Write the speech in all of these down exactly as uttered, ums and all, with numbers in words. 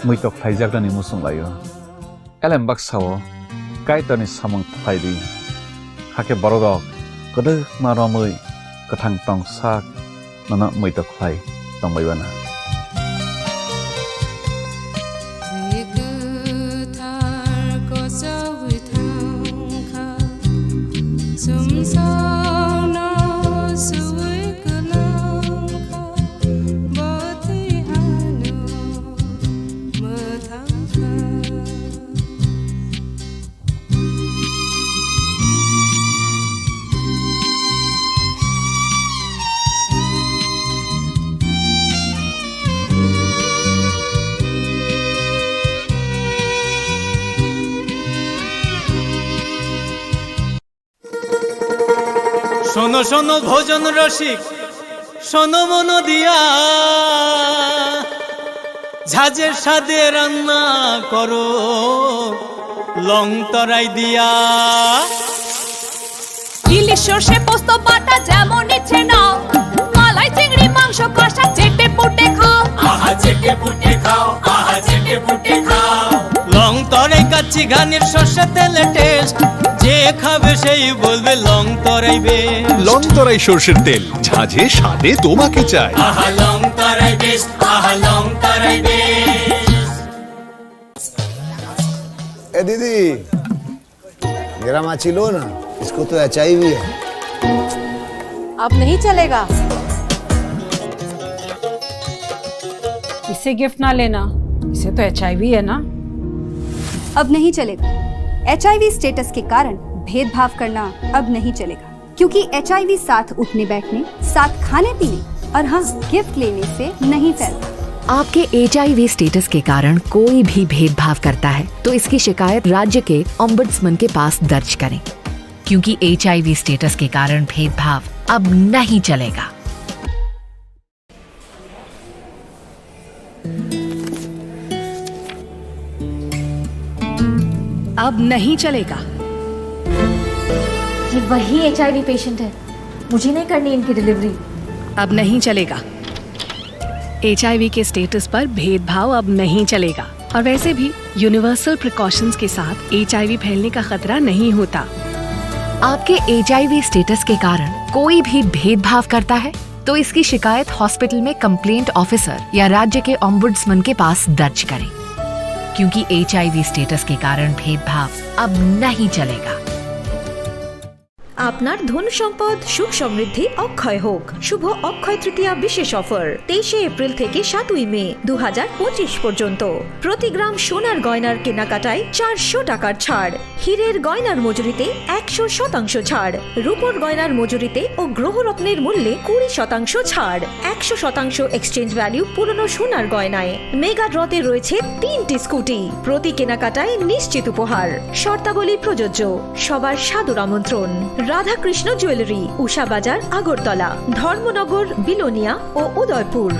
muitok khlaijaknani muchung lai-o. Elem baksa-o Kaitorni samung khlai di, hakhe bororok kwdwkma romwi kwthang tong sak nono muitok khlai tongbai uana. Bwrwi kwthar kochogwi thangkha, chumsokno suwi kwlangkha, bo twi hano mwthangkha. শোনো শোনো ভোজন রসিক, শোনো মন দিয়া, ঝাঁঝের স্বাদে রান্না করো লং তরাই দিয়া। ইলিশ সর্ষে পোস্ত বাটা যেমন ইচ্ছে নাও, মালাই চিংড়ি মাংস কষা চেটে পুটে খাও। আহা চেটে পুটে খাও, আহা চেটে পুটে খাও। লং তরাই কাচ্চি ঘানির সর্ষে তেলে টেস্ট, যে খাবে সেই বলবে লং তরাই বেস্ট। লং তরাই সর্ষের তেল, ঝাঁঝে স্বাদে তোমাকে চাই। আহা লং তরাই বেস্ট, আহা লং তরাই বেস্ট। ए दीदी, मेरा माची लो ना, इसको तो एचआईवी है। अब नहीं चलेगा। इसे गिफ्ट ना लेना, इसे तो एचआईवी है ना। अब नहीं चलेगा। एचआईवी स्टेटस के कारण भेदभाव करना अब नहीं चलेगा, क्योंकि एचआईवी साथ उठने बैठने, साथ खाने पीने और हाँ, गिफ्ट लेने से नहीं फैलता। आपके एचआईवी स्टेटस के कारण कोई भी भेदभाव करता है, तो इसकी शिकायत राज्य के ओम्बड्समैन के पास दर्ज करें, क्योंकि एचआईवी स्टेटस के कारण भेदभाव अब नहीं चलेगा। अब नहीं चलेगा। ये वही एचआईवी पेशेंट है, मुझे नहीं करनी इनकी डिलीवरी। अब नहीं चलेगा। एचआईवी के स्टेटस पर भेदभाव अब नहीं चलेगा। और वैसे भी यूनिवर्सल प्रिकॉशंस के साथ एचआईवी फैलने का खतरा नहीं होता। आपके एचआईवी स्टेटस के कारण कोई भी भेदभाव करता है, तो इसकी शिकायत हॉस्पिटल में कंप्लेंट ऑफिसर या राज्य के ओम्बुड्समैन के पास दर्ज करें, क्योंकि एचआईवी स्टेटस के कारण भेदभाव अब नहीं चलेगा। আপনার ধন সম্পদ সুখ সমৃদ্ধি অক্ষয় হোক। শুভ অক্ষয় তৃতীয়া বিশেষ অফার, তেইশে এপ্রিল থেকে সাতই মে দু হাজার পঁচিশ পর্যন্ত। প্রতি গ্রাম সোনার গয়নার কেনাকাটায় চারশো টাকার ছাড়, হীরের গয়নার মজুরিতে একশো শতাংশ ছাড়, রূপোর গয়নার মজুরিতে ও গ্রহরত্নের মূল্যে কুড়ি শতাংশ ছাড়, একশো শতাংশ এক্সচেঞ্জ ভ্যালু পুরনো সোনার গয়নায়। মেগা ড্রতে রয়েছে তিনটি স্কুটি, প্রতি কেনাকাটায় নিশ্চিত উপহার। শর্তাবলী প্রযোজ্য। সবার সাদর আমন্ত্রণ। রাধাকৃষ্ণ জুয়েলারি, উষা বাজার, আগরতলা, ধর্মনগর, বিলোনিয়া ও Udaipur.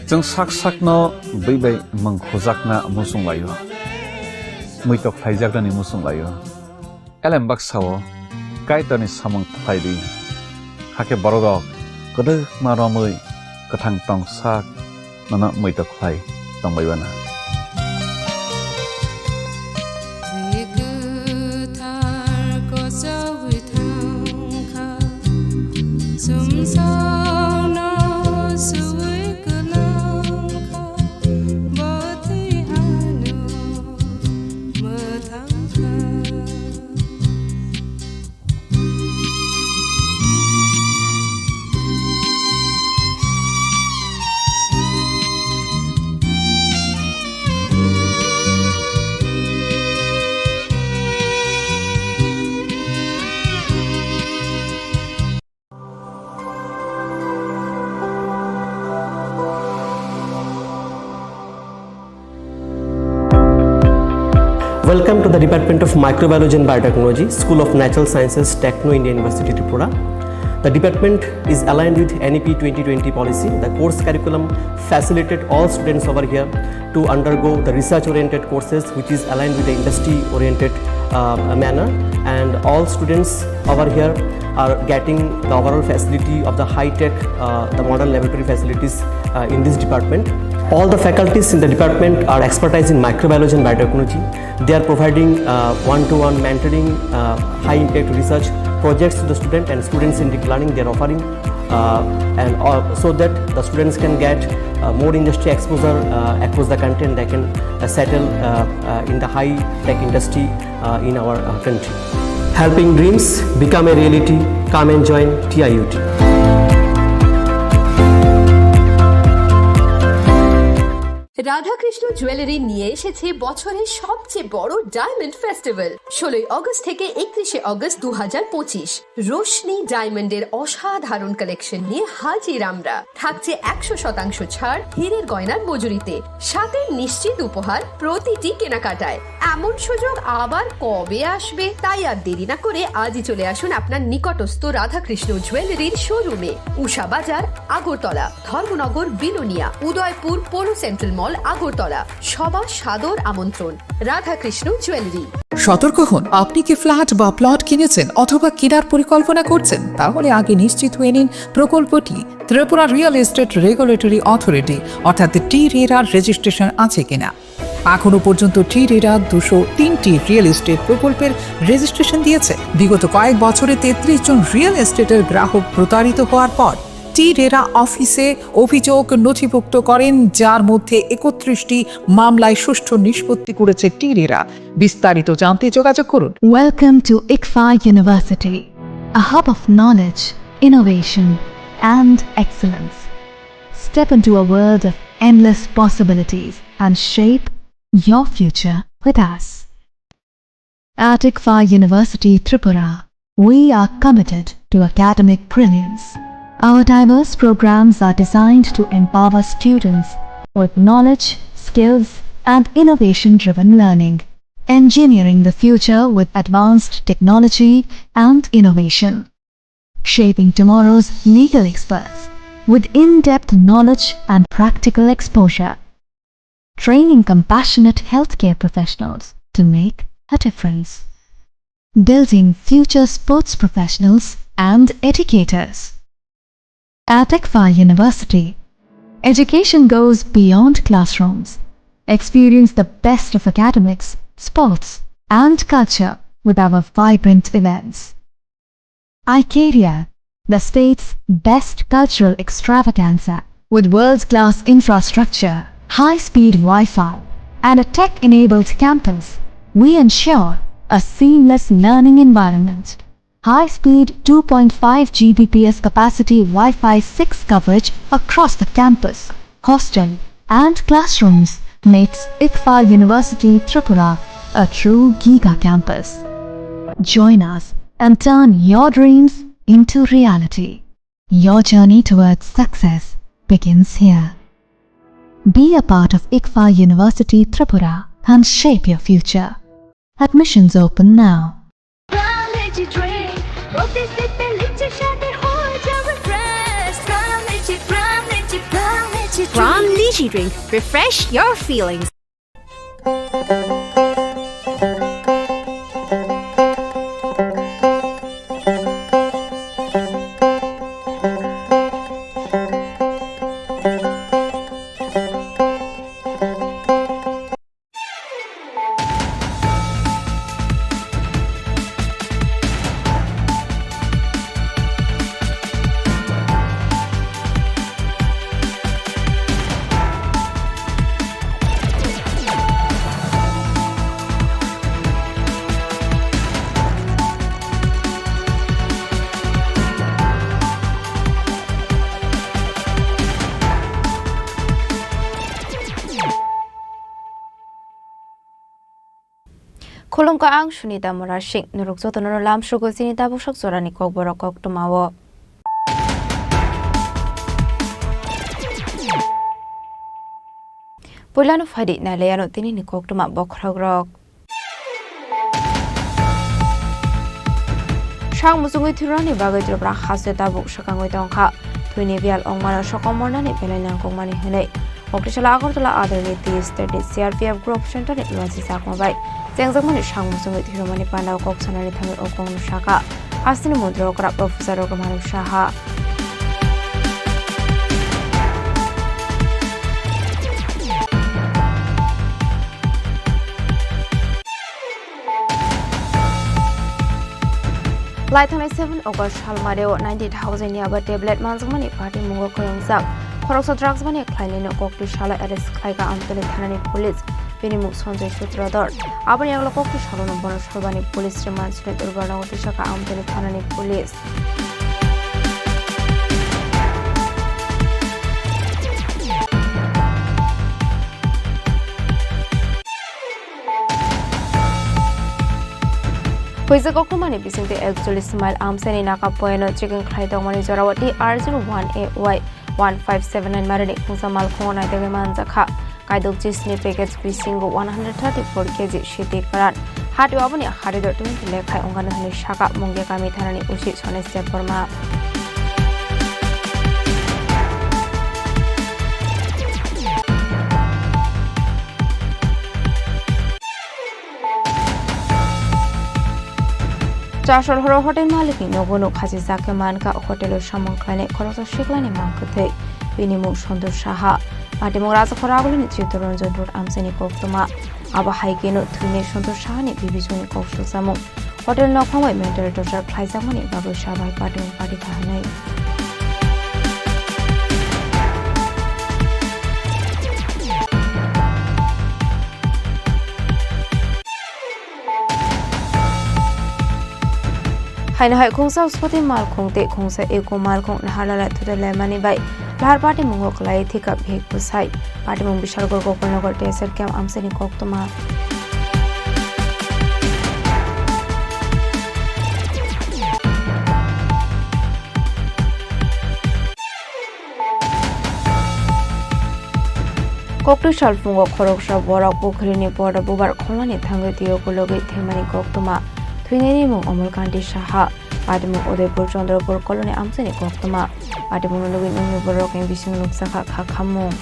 Chwng sak sakno bwi bai mwng khujakna muchung lai-o, muitok khlaijaknani muchung lai-o. Elem baksa-o Kaitorni samung khlai di, hakhe bororok kwdwkma romwi kwthang tong sak nono muitok khlai tongbai uana. Welcome to the Department of Microbiology and Biotechnology, School of Natural Sciences, Techno India University, Tripura. The department is aligned with N E P twenty twenty policy. The course curriculum facilitated all students over here to undergo the research-oriented courses, which is aligned with the industry-oriented, uh, manner, and all students over here are getting the overall facility of the high-tech, uh, the modern laboratory facilities, uh, in this department. All the faculties in the department are expertise in microbiology and biotechnology. They are providing, uh, one-to-one mentoring, uh, high-impact research projects to the student and students-centric learning they are offering, uh, and, uh, so that the students can get, uh, more industry exposure, uh, across the country, and they can, uh, settle, uh, uh, in the high-tech industry, uh, in our, uh, country. Helping dreams become a reality. Come and join T I U T. Radhakrishna jewellery নিয়ে এসেছে বছরের সবচেয়ে বড় diamond festival. ষোলোই অগস্ট থেকে একত্রিশে অগস্ট দু হাজার পঁচিশ। রোশনি ডায়মন্ডের অসাধারণ কালেকশন নিয়ে হাজির আমরা। থাকছে একশো শতাংশ ছাড় হীরের গয়নার মজুরিতে, সাথে নিশ্চিত উপহার প্রতিটি কেনাকাটায়। এমন সুযোগ আবার কবে আসবে? তাই আর দেরি না করে আজই চলে আসুন আপনার নিকটস্থ রাধাকৃষ্ণ জুয়েলারির শোরুমে, উষা বাজার, আগরতলা, ধর্মনগর, বিলোনিয়া, উদয়পুর, পোলো সেন্ট্রাল মল, আগরতলা। সবার সাদর আমন্ত্রণ। রাধাকৃষ্ণ জুয়েলারি। সতর্ক হন, আপনি কি ফ্ল্যাট বা প্লট কিনেছেন অথবা কেনার পরিকল্পনা করছেন? তাহলে আগে নিশ্চিত হয়ে নিন প্রকল্পটি Tripura real estate regulatory authority অর্থাৎ টি রেরার রেজিস্ট্রেশন আছে কিনা। এখনো পর্যন্ত টি রেরা দুশো তিনটি রিয়েল এস্টেট প্রকল্পের রেজিস্ট্রেশন দিয়েছে। বিগত কয়েক বছরে তেত্রিশ জন রিয়েল এস্টেটের গ্রাহক প্রতারিত হওয়ার পর টি রেরা অফিসে অভিযোগ নথিভুক্ত করেন, যার মধ্যে একত্রিশটি মামলায় সুষ্ঠু নিষ্পত্তি করেছে টি রেরা। বিস্তারিত জানতে যোগাযোগ করুন। Welcome to ICFAI University, a hub of knowledge, innovation, and excellence. Step into a world of endless possibilities and shape your future with us. At ICFAI University Tripura, we are committed to academic brilliance. Our diverse programs are designed to empower students with knowledge, skills, and innovation-driven learning, engineering the future with advanced technology and innovation, shaping tomorrow's legal experts with in-depth knowledge and practical exposure, training compassionate healthcare professionals to make a difference, building future sports professionals and educators. At ICFAI University, education goes beyond classrooms. Experience the best of academics, sports, and culture with our vibrant events. ICARIA, the state's best cultural extravaganza, with world-class infrastructure, high-speed Wi-Fi, and a tech-enabled campus, we ensure a seamless learning environment. High-speed two point five G B P S capacity Wi-Fi six coverage across the campus, hostel, and classrooms makes ICFAI University Tripura a true giga campus. Join us and turn your dreams into reality. Your journey towards success begins here. Be a part of ICFAI University Tripura and shape your future. Admissions open now. Pram Lychee Drink, প্রতি সিপে লিচির স্বাদে হয়ে যাবে fresh. Pram Lychee, Pram Lychee, Pram Lychee Drink। Pram Lychee Drink, refresh your feelings. Khulumkha, ang Sunita Murasing. Norok jotono lamsugo chini tabuksak jorani kokborok koktwmao. Puilano phaidi nailaiano tinini koktwma bokhorokrok. Sak muchungwi thwirwnani bagwi Tripura haste tabuk swkangwi tongkha. Thwini biyal wngmano sokomornani belai nangkukmani hwnwi Koktisala Agartala Adarni T State ni C R P F Group Center ni luachi chakma bai chengjakmani sak muchungwi thwirwmani pandao kok sanani thangwi o kokno sakha hasteni montri okra Professor Raghuram Saha. Lai thangnai seven August salmareo ninety thousand ni abo tablet manjakmani patimungo kwrwngjak khoroksa drugs mani khlainino Koktisala arrest khlaikha Amtwini thanani police. Bini mung Sanjay Sutradhar. Aboni yagulo Koktisalono bono salbani police remand swnwi Durbarnago tisakha Amtwini thanani police. Huijak koktwmani bisingtwi ekchollish mile amchaini Naka Poyano checking khlai tongmani jorao T R zero one A Y one five seven nine marini khungsa malkhungo naitugwi manjakha. Kaidok chisni package bisingo one hundred thirty-four K G siti kwran. Hatio aboni haridor twenty lekhai wngkha hwnwi sakha Mungia kami thanani O C Sonesh Debbarma. Chasol horo hotel malikni nogo nuk khachijak khe mankha hotelo samung khlainai khoroksa siklani mang kwthwi. Bini mung Santosh Saha. Patimung Rajakhor Agulini Chittaranjan Road amchaini koktwma. Abo hai kheno thwinai Santosh Sahani bibisongni kok sujamung. Hotel nokhong bai mental torture khlaijakmani bagwi sabai patimung parikha hwnwi. Haino hai khungsa uspoti malkhung tei khungsa eko malkhung naharlala thudalaimani bai lahar patimungo kwlai thika bihik bwsai. Patimung Bishalgarh Gokulnagar T S R camp amchaini koktwma. Kokti salphungo khoroksa borok pukhrini bordo bubar kholnani thangwi twiyo kulugwi thwimani koktwma. Thwinani mung Omol Kanti Saha. Patimung Udaipur Chandrapur Colony amchaini koktwma. Patimungno nugwi nungni bororokni bisingo nukjakha kha khammung.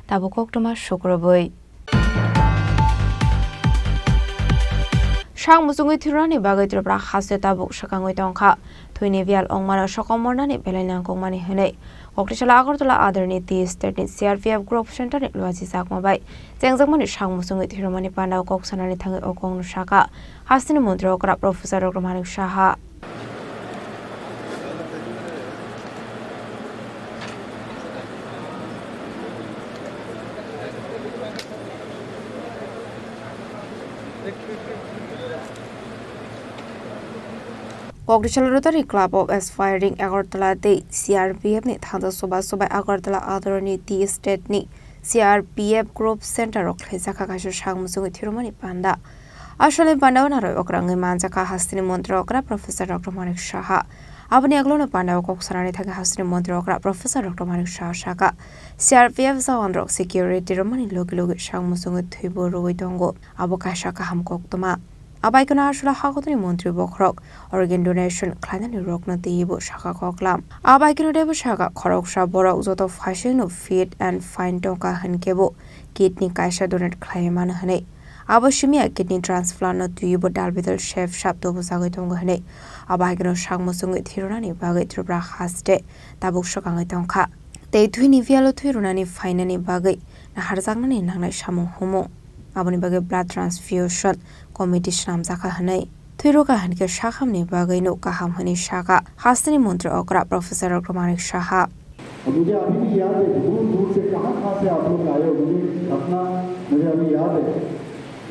Tabuk koktwma sukrubwi. Sak muchungwi thwirwnani bagwi Tripura haste tabuk swkangwi tongkha. Thwini biyal wngmano sokomornani belai nangkukmani hwnwi Koktisala Agartala Adarni T State ni C R P F Group Center ni luachi chakma bai chengjakmani sak muchungwi thwirwmani pandao kok sanani thangwi o kokno sakha hasteni montri okra Professor Raghuram Saha. Koktisala Rotary Club of Aspiring Agartala tei C R P F ni thangsa soba sobai Agartala Adorni T State ni C R P F Group Center o khlaijakha kaisa sak muchungwi thwirwmani panda. Aswlani pandao narwk okrangwi manjakha hasteni montri okra Professor Raghuram Saha. Aboni yagulono pandao kok sanani thangwi hasteni montri okra Professor Raghuram Saha sakha, C R P F jawanrok security rwmani logi logi sak muchungwi thwibo rwui tongo. Abo kaisa kaham koktwma. Abaikeno aswla hakotorni montri bokhorok organ donation khlainani rokno twiwi bo sakha koklam. Abaikeno teibo sakha khoroksa borok joto phaisingno fit and fine tongkha hwnkhe bo kidney kaisa donate khlaiwi mano hwnwi. Abo simiya kidney transplant no twiwi bo dal bidal sep sap tubujagwi tongo hwnwi. Abaikeno sak muchungwi thwirwnani bagwi Tripura haste tabuk swkangwi tongkha. Tei thwini biyalo thwi rwnani phainani bagwi naharjaknani nangnai samung humung. Aboni bagwi blood transfusion committee swnamjakha hwnwi. Thwi rwkha hwnkhe sakhamni bagwino kaham hwnwi sakha hasteni montri okra Professor Raghuram Saha. मुझे अभी भी याद है, दूर दूर से कहाँ कहाँ से आप लोग आए हो, मुझे घटना मुझे अभी याद है।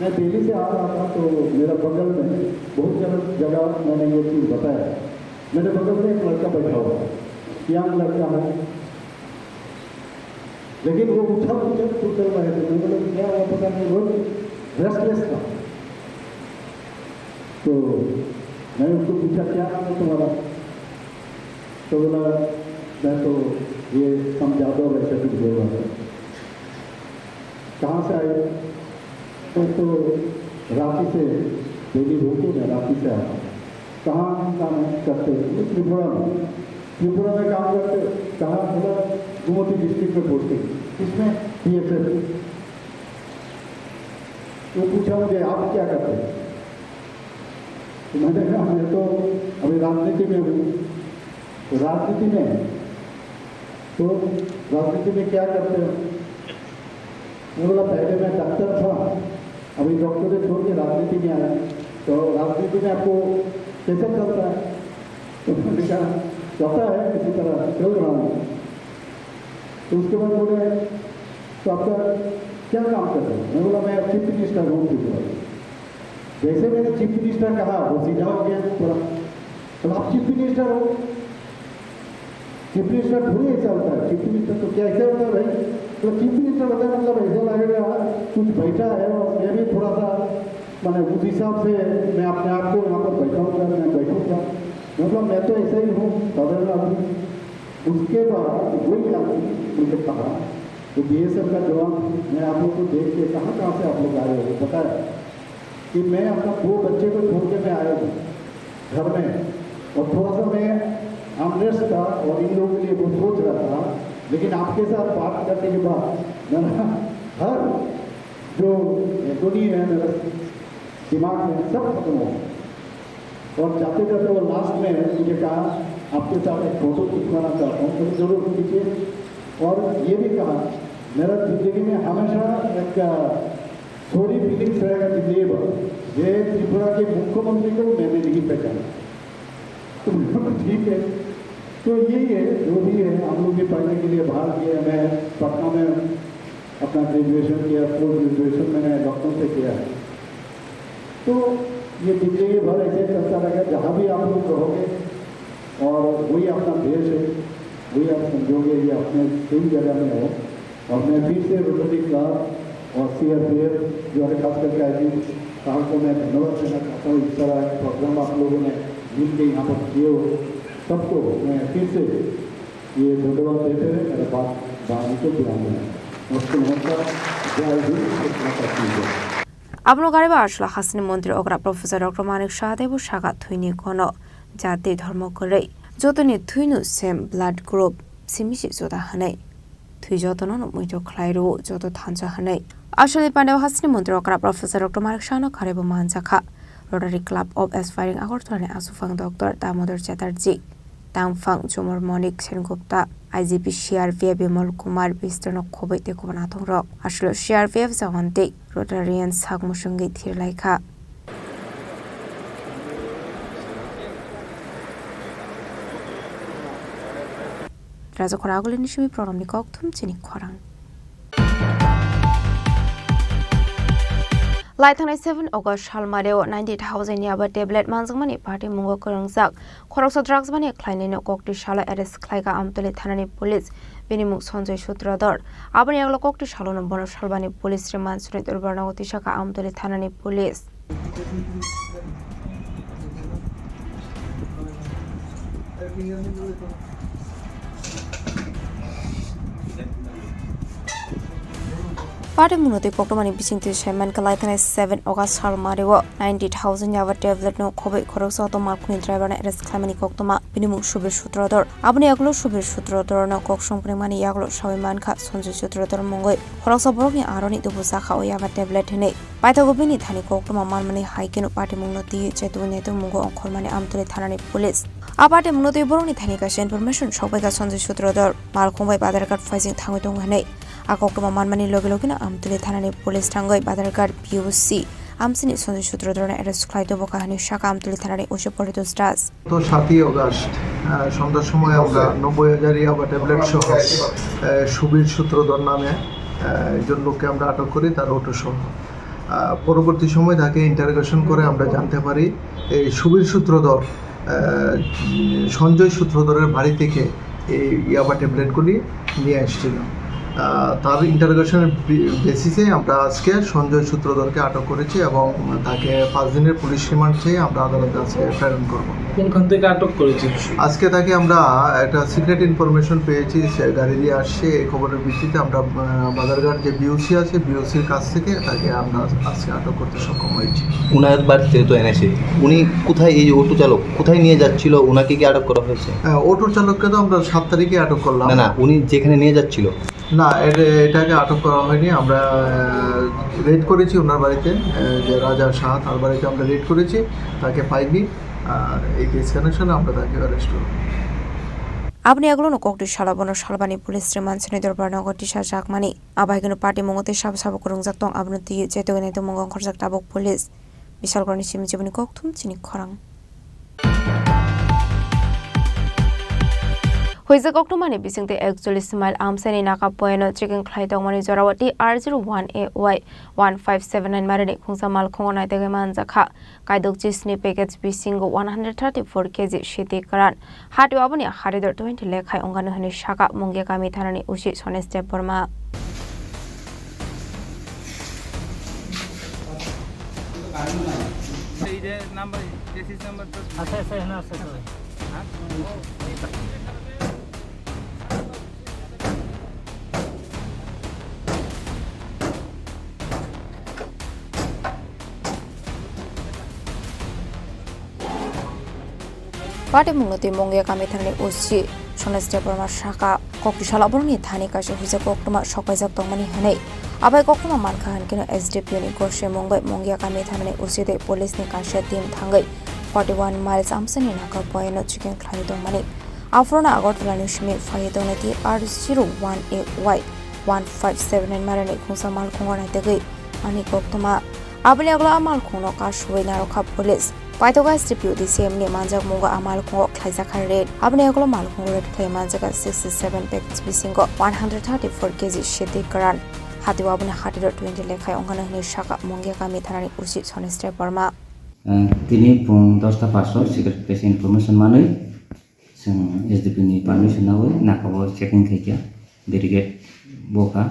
मैं दिल्ली से आ रहा था तो मेरा बगल में बहुत जगह जगह मैंने ये चीज़ बताया। मेरे बगल में एक लड़का बैठा हुआ, यंग लड़का है, लेकिन वो उठा उठा टूटल रहे थे, मतलब क्या हुआ पता नहीं, रोज रेस्टलेस था। तो मैं उसको पूछा, "क्या नाम है तुम्हारा?" तो बोला, "मैं तो ये समझा दो, वैसे कुछ बोल रहा था।" "कहाँ से आए?" "मैं तो रांची से, दिल्ली होके मैं रांची से आया हूँ।" "कहाँ काम है, करते हो?" "ये त्रिपुरा में।" "त्रिपुरा में काम करते हो? कहाँ?" बोला, "गोमती डिस्ट्रिक्ट में पोस्टिंग।" "किसमें?" "बीएसएफ।" वो पूछा मुझे, "आप क्या करते हो?" तो मैंने कहा, "मैं तो अभी राजनीति में हूँ।" "तो राजनीति में, तो राजनीति में क्या करते हो?" मैं बोला, "पहले मैं डॉक्टर था, अभी डॉक्टरी छोड़ के राजनीति में आया।" "तो राजनीति में आपको कैसे चलता है?" तो मैंने कहा, "चलता है, किसी तरह चल रहा हूँ।" तो उसके बाद बोले, "तो आपका क्या काम करते हो?" मैं बोला, "मैं चीफ मिनिस्टर हूँ त्रिपुरा।" जैसे मैंने चीफ मिनिस्टर कहा, वो सीधा हो गया पूरा। "तो आप चीफ मिनिस्टर हो, चीफ मिनिस्टर थोड़ी ऐसा होता है, चीफ मिनिस्टर तो क्या ऐसा होता है भाई?" तो चीफ मिनिस्टर होता है, मतलब ऐसा लगेगा कुछ बैठा है और मैं भी थोड़ा सा, मैंने उस हिसाब से मैं अपने आप को यहाँ पर बैठाऊंगा, मैं बैठूंगा, मतलब मैं तो ऐसा ही हूँ, साधारण आदमी। उसके बाद वही आदमी मुझे कहा, "तो बीएसएफ का जवान, मैं आप लोग को देख के, कहाँ कहाँ से आप लोग आए हो, पता है कि मैं अपना दो बच्चे को छोड़ के मैं आया हूँ घर में, और थोड़ा सा मैं अनरेस्ट था और इन लोगों के लिए वो सोच रहा था, लेकिन आपके साथ बात करने के बाद मेरा हर जो एगोनी है मेरा दिमाग में, सब खत्म हो गया।" और जाते जाते वो लास्ट में मुझे कहा, "आपके साथ एक फोटो खिंचवाना चाहता हूँ।" तो जरूर खींचिए। और ये भी कहा, "मेरा जिंदगी में हमेशा एक सॉरी फीलिंग्स रहेगा जिंदगी भर, ये त्रिपुरा के मुख्यमंत्री को मैंने नहीं पहचाना।" तो मैं बोला, "ठीक है।" तो यही है, जो भी है, हम लोग भी पढ़ने के लिए बाहर गए, मैं पटना में अपना ग्रेजुएशन किया, पोस्ट ग्रेजुएशन मैंने लखनऊ से किया है। तो ये जिंदगी भर ऐसे चलता रहेगा, जहाँ भी आप लोग रहोगे और वही अपना देश है, वही आप समझोगे, ये अपने सेम जगह में हो। और मैं फिर से रोटरी क्लब और सीआरपीएफ जो है, खास करके आईजी साहब को मैं धन्यवाद देना चाहता हूँ। इस तरह एक प्रोग्राम आप लोगों ने मिल के यहाँ पर किए हो, सबको मैं फिर से ये धन्यवाद देते हुए मेरा बात वाणी को विराम देना। नमस्ते, नमस्कार, जय हिंद, कृष्णा Kashmir. Abono gariba Aswla hasini montri okra Professor Doctor Manik Saha teibo saka thwini kono jati dhormo kwrwi, jotoni thwino same blood group simi se joda hwnwi. Thwi jotono no muitu khlai rwo joto thansa hwnwi. Aswlani pandao hasini montri okra Professor Doctor Manik Sahano kharwi bo manjakha. Rotary Club of Aspiring Agartala ni aswkphang Doctor Damodar Chatterjee, tangphang Jomor Monik Sengupta, I G P C R P F Bimal Kumar Bistrono khobwi tei kubun atongrok. Aswlo C R P F jawan tei Rotarian sak mwswngwi thir lai kha. Rajakhor Agulini simi program ni kokthum chini khorang. Laithangnai seven August salmareo ninety thousand ni aba tablet manjakmani patimungo kwrwngjak khoroksa drugs mani khlainaino kokti salo arrest khlaikha Amtwlwi thanani police, bini mung Sanjoy Sutradhar. Aboni yagulo kokti salono bono salbani police remand swnwi dorbarnago tisakha Amtwlwi thanani police. Party munotwi koktwmani bisingtwi saiman khe laithanai seven August salmario ninety thousand ni aba tablet no khobwi khoroksa auto malkhungni driver no arrest khlaimani koktwma. Bini mung Subir Sutradhar. Aboni yagulo Subir Sutradhar no kok songpringmani yagulo sawi mankha Sanjoy Sutradhar mungwi. Khoroksa borokni aroni dubu sakha o yaba tablet hinwi. Paithago bini thani koktwma manmani hai kheno patimungno twi chetwi neto mungo ongkhormani Amtwlwi thanani police. A patimungno twi borokni thani kaisa information sokbaikha Sanjoy Sutradhar malkhung bai Badharghat phaising thangwi tongo hinwi. A koktwma manmani loge logeno Amtwlwi thanani police thangwi Badharghat P O C amsini Sanjoy Sutradharno arrest khlai tubukha hinwi sakha Amtwlwi thanani O C Poritos Das. গত সাতই অগাস্ট, আহ, সন্ধ্যার সময় আমরা নব্বই হাজার ইয়াবা ট্যাবলেট সহ, আহ, সুবীর সূত্রধর নামে, আহ, একজন লোককে আমরা আটক করি, তার অটো সহ। আহ, পরবর্তী সময় তাকে ইন্টারোগেশন করে আমরা জানতে পারি এই সুবীর সূত্রধর আহ, সঞ্জয় সূত্রধরের বাড়ি থেকে এই ইয়াবা ট্যাবলেটগুলি নিয়ে আসছিল। আহ, তার ইন্টারোগেশনের বি-, বেসিসে আমরা আজকে সঞ্জয় সূত্রধরকে আটক করেছি এবং তাকে পাঁচ দিনের পুলিশ রিমান্ড চেয়ে আমরা আদালতে আজকে প্রেরণ করব। কোনখান থেকে আটক করেছে? আজকে তাকে আমরা একটা সিক্রেট ইনফরমেশন পেয়েছি, সে গাড়ি দিয়ে আসছে। এই খবরের ভিত্তিতে আমরা, আহ, বাজারঘাট যে বিওসি আছে, বিওসির কাছ থেকে তাকে আমরা আজকে আটক করতে সক্ষম হয়েছি। ওনার বাড়িতে তো এনেছে, উনি কোথায়, এই যে অটো চালক কোথায় নিয়ে যাচ্ছিল, ওনাকে কি আটক করা হয়েছে? হ্যাঁ, অটো চালককে তো আমরা সাত তারিখে আটক করলাম। না, না, উনি যেখানে নিয়ে যাচ্ছিল। না, এটা, এটাকে আটক করা হয়নি। আমরা, আহ, রেড করেছি ওনার বাড়িতে, আহ, যে রাজা শাহ, তার বাড়িতে আমরা রেড করেছি, তাকে পাইনি। আর এই কেস কানেকশনে আমরা তাকে অ্যারেস্ট করব। Aboni agulano kokti salo bono salbani police remand swnwi dorbar nogo tisa jakmani. Abo hai kheno party mungo tei sabo sabo kwrwngjak tong, abono twiwi chetogwi nai tongmung ongkhorjak tabuk police. Bisalkorni simi chiboni kokthum chini khorang. Huijak koktwmani bisingtwi ekchollish mile amchaini naka poyano checking khlai tongmani jorao T R zero one A Y one five seven nine marini khungsa malkhungo naitugwi manjakha. Kaidok chisni package bisingo one hundred thirty-four K G siti kwran. Hatio aboni haridor twenty lekhai ongano hwnwi saka Mungia kami thanani O C Sonesh Debbarma. এই যে number, chassis number তো আছে, আছে, এখানে আছে তো। হ্যাঁ? Patimungno twi Mungia kami thanani O C Sonesh Debbarma saka, kokti salo borokni thani kaisa huijak koktwma sokaijak tongmani hwnwi. Abai koktwma mankha hwnkhe no S D P O ni gosemung bai Mungia kami thanani O C tei police ni kaisa team thangwi forty one miles amchaini naka poyano checking khlaiwi tongmani. Aphuruni Agartala ni simi phaiwi tongnai T R zero one A Y one five seven nine marini khungsa malkhungo naitugwi ani koktwma. Aboni ulo a malkhungno kasuwi narwkha police. Paithago S D P O D C M ni manjakmungo a malkhungo khlaijakha raid. Aboni ulo malkhungo raid khlai manjakha sixty seven package bisingo one hundred thirty four K G siti kwran. Hatio aboni haridor twenty lekhai ongkhano hwnwi saka Mungia kami thanani O C Sonesh Debbarma. Tini pung dosta paso secret place information manwi chwng S D P ni permission nawi nakao checking khaikha, barricade bokha.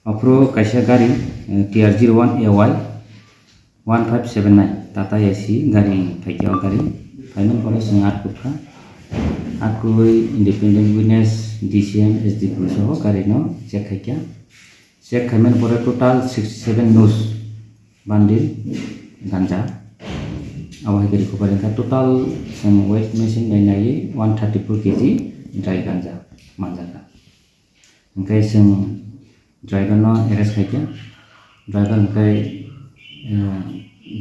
Aphuru kaisa gari, eh, T R zero one A Y one five seven nine Tata A C gari phaikha, o gari phaimani pore chwng arkukha. Arkugwi independent witness, D C M, S D P O soho gari no check khaikha. Check khaimani pore total sixty seven nus bundle ganja. Abo hai khe recovery wngkha. Total chwng weight machine bai naiwi one thirty four K G dry ganja manjakha. Hwnkhe chwng driver no arrest khaikha. Driver hwnkhe, eh,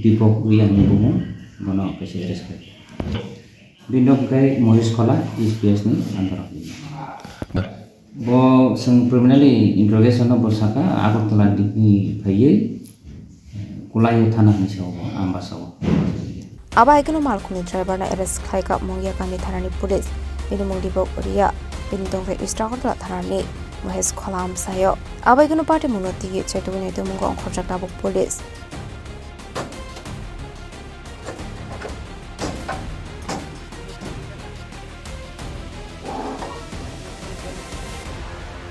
Deepak Riya hinwi bumung, bono kaisa arrest khaikha. Bini nok hwnkhe Moris Khola, E C P S ni under o. Bo chwng preliminary interrogation no bo sakha, Agartala ni phaiwi Kulaio thana hinwi sao bo, Ambasa o. Abo hai kheno malkhungni driver no arrest khlaikha Mungia kami thanani police. Bini mung Deepak Riya, bini tongthai East Agartala thanani Mohesh Khola amsaio. Abo hai kheno patimungno tigi chetugwi nai tongmungo ongkhorjak tabuk police.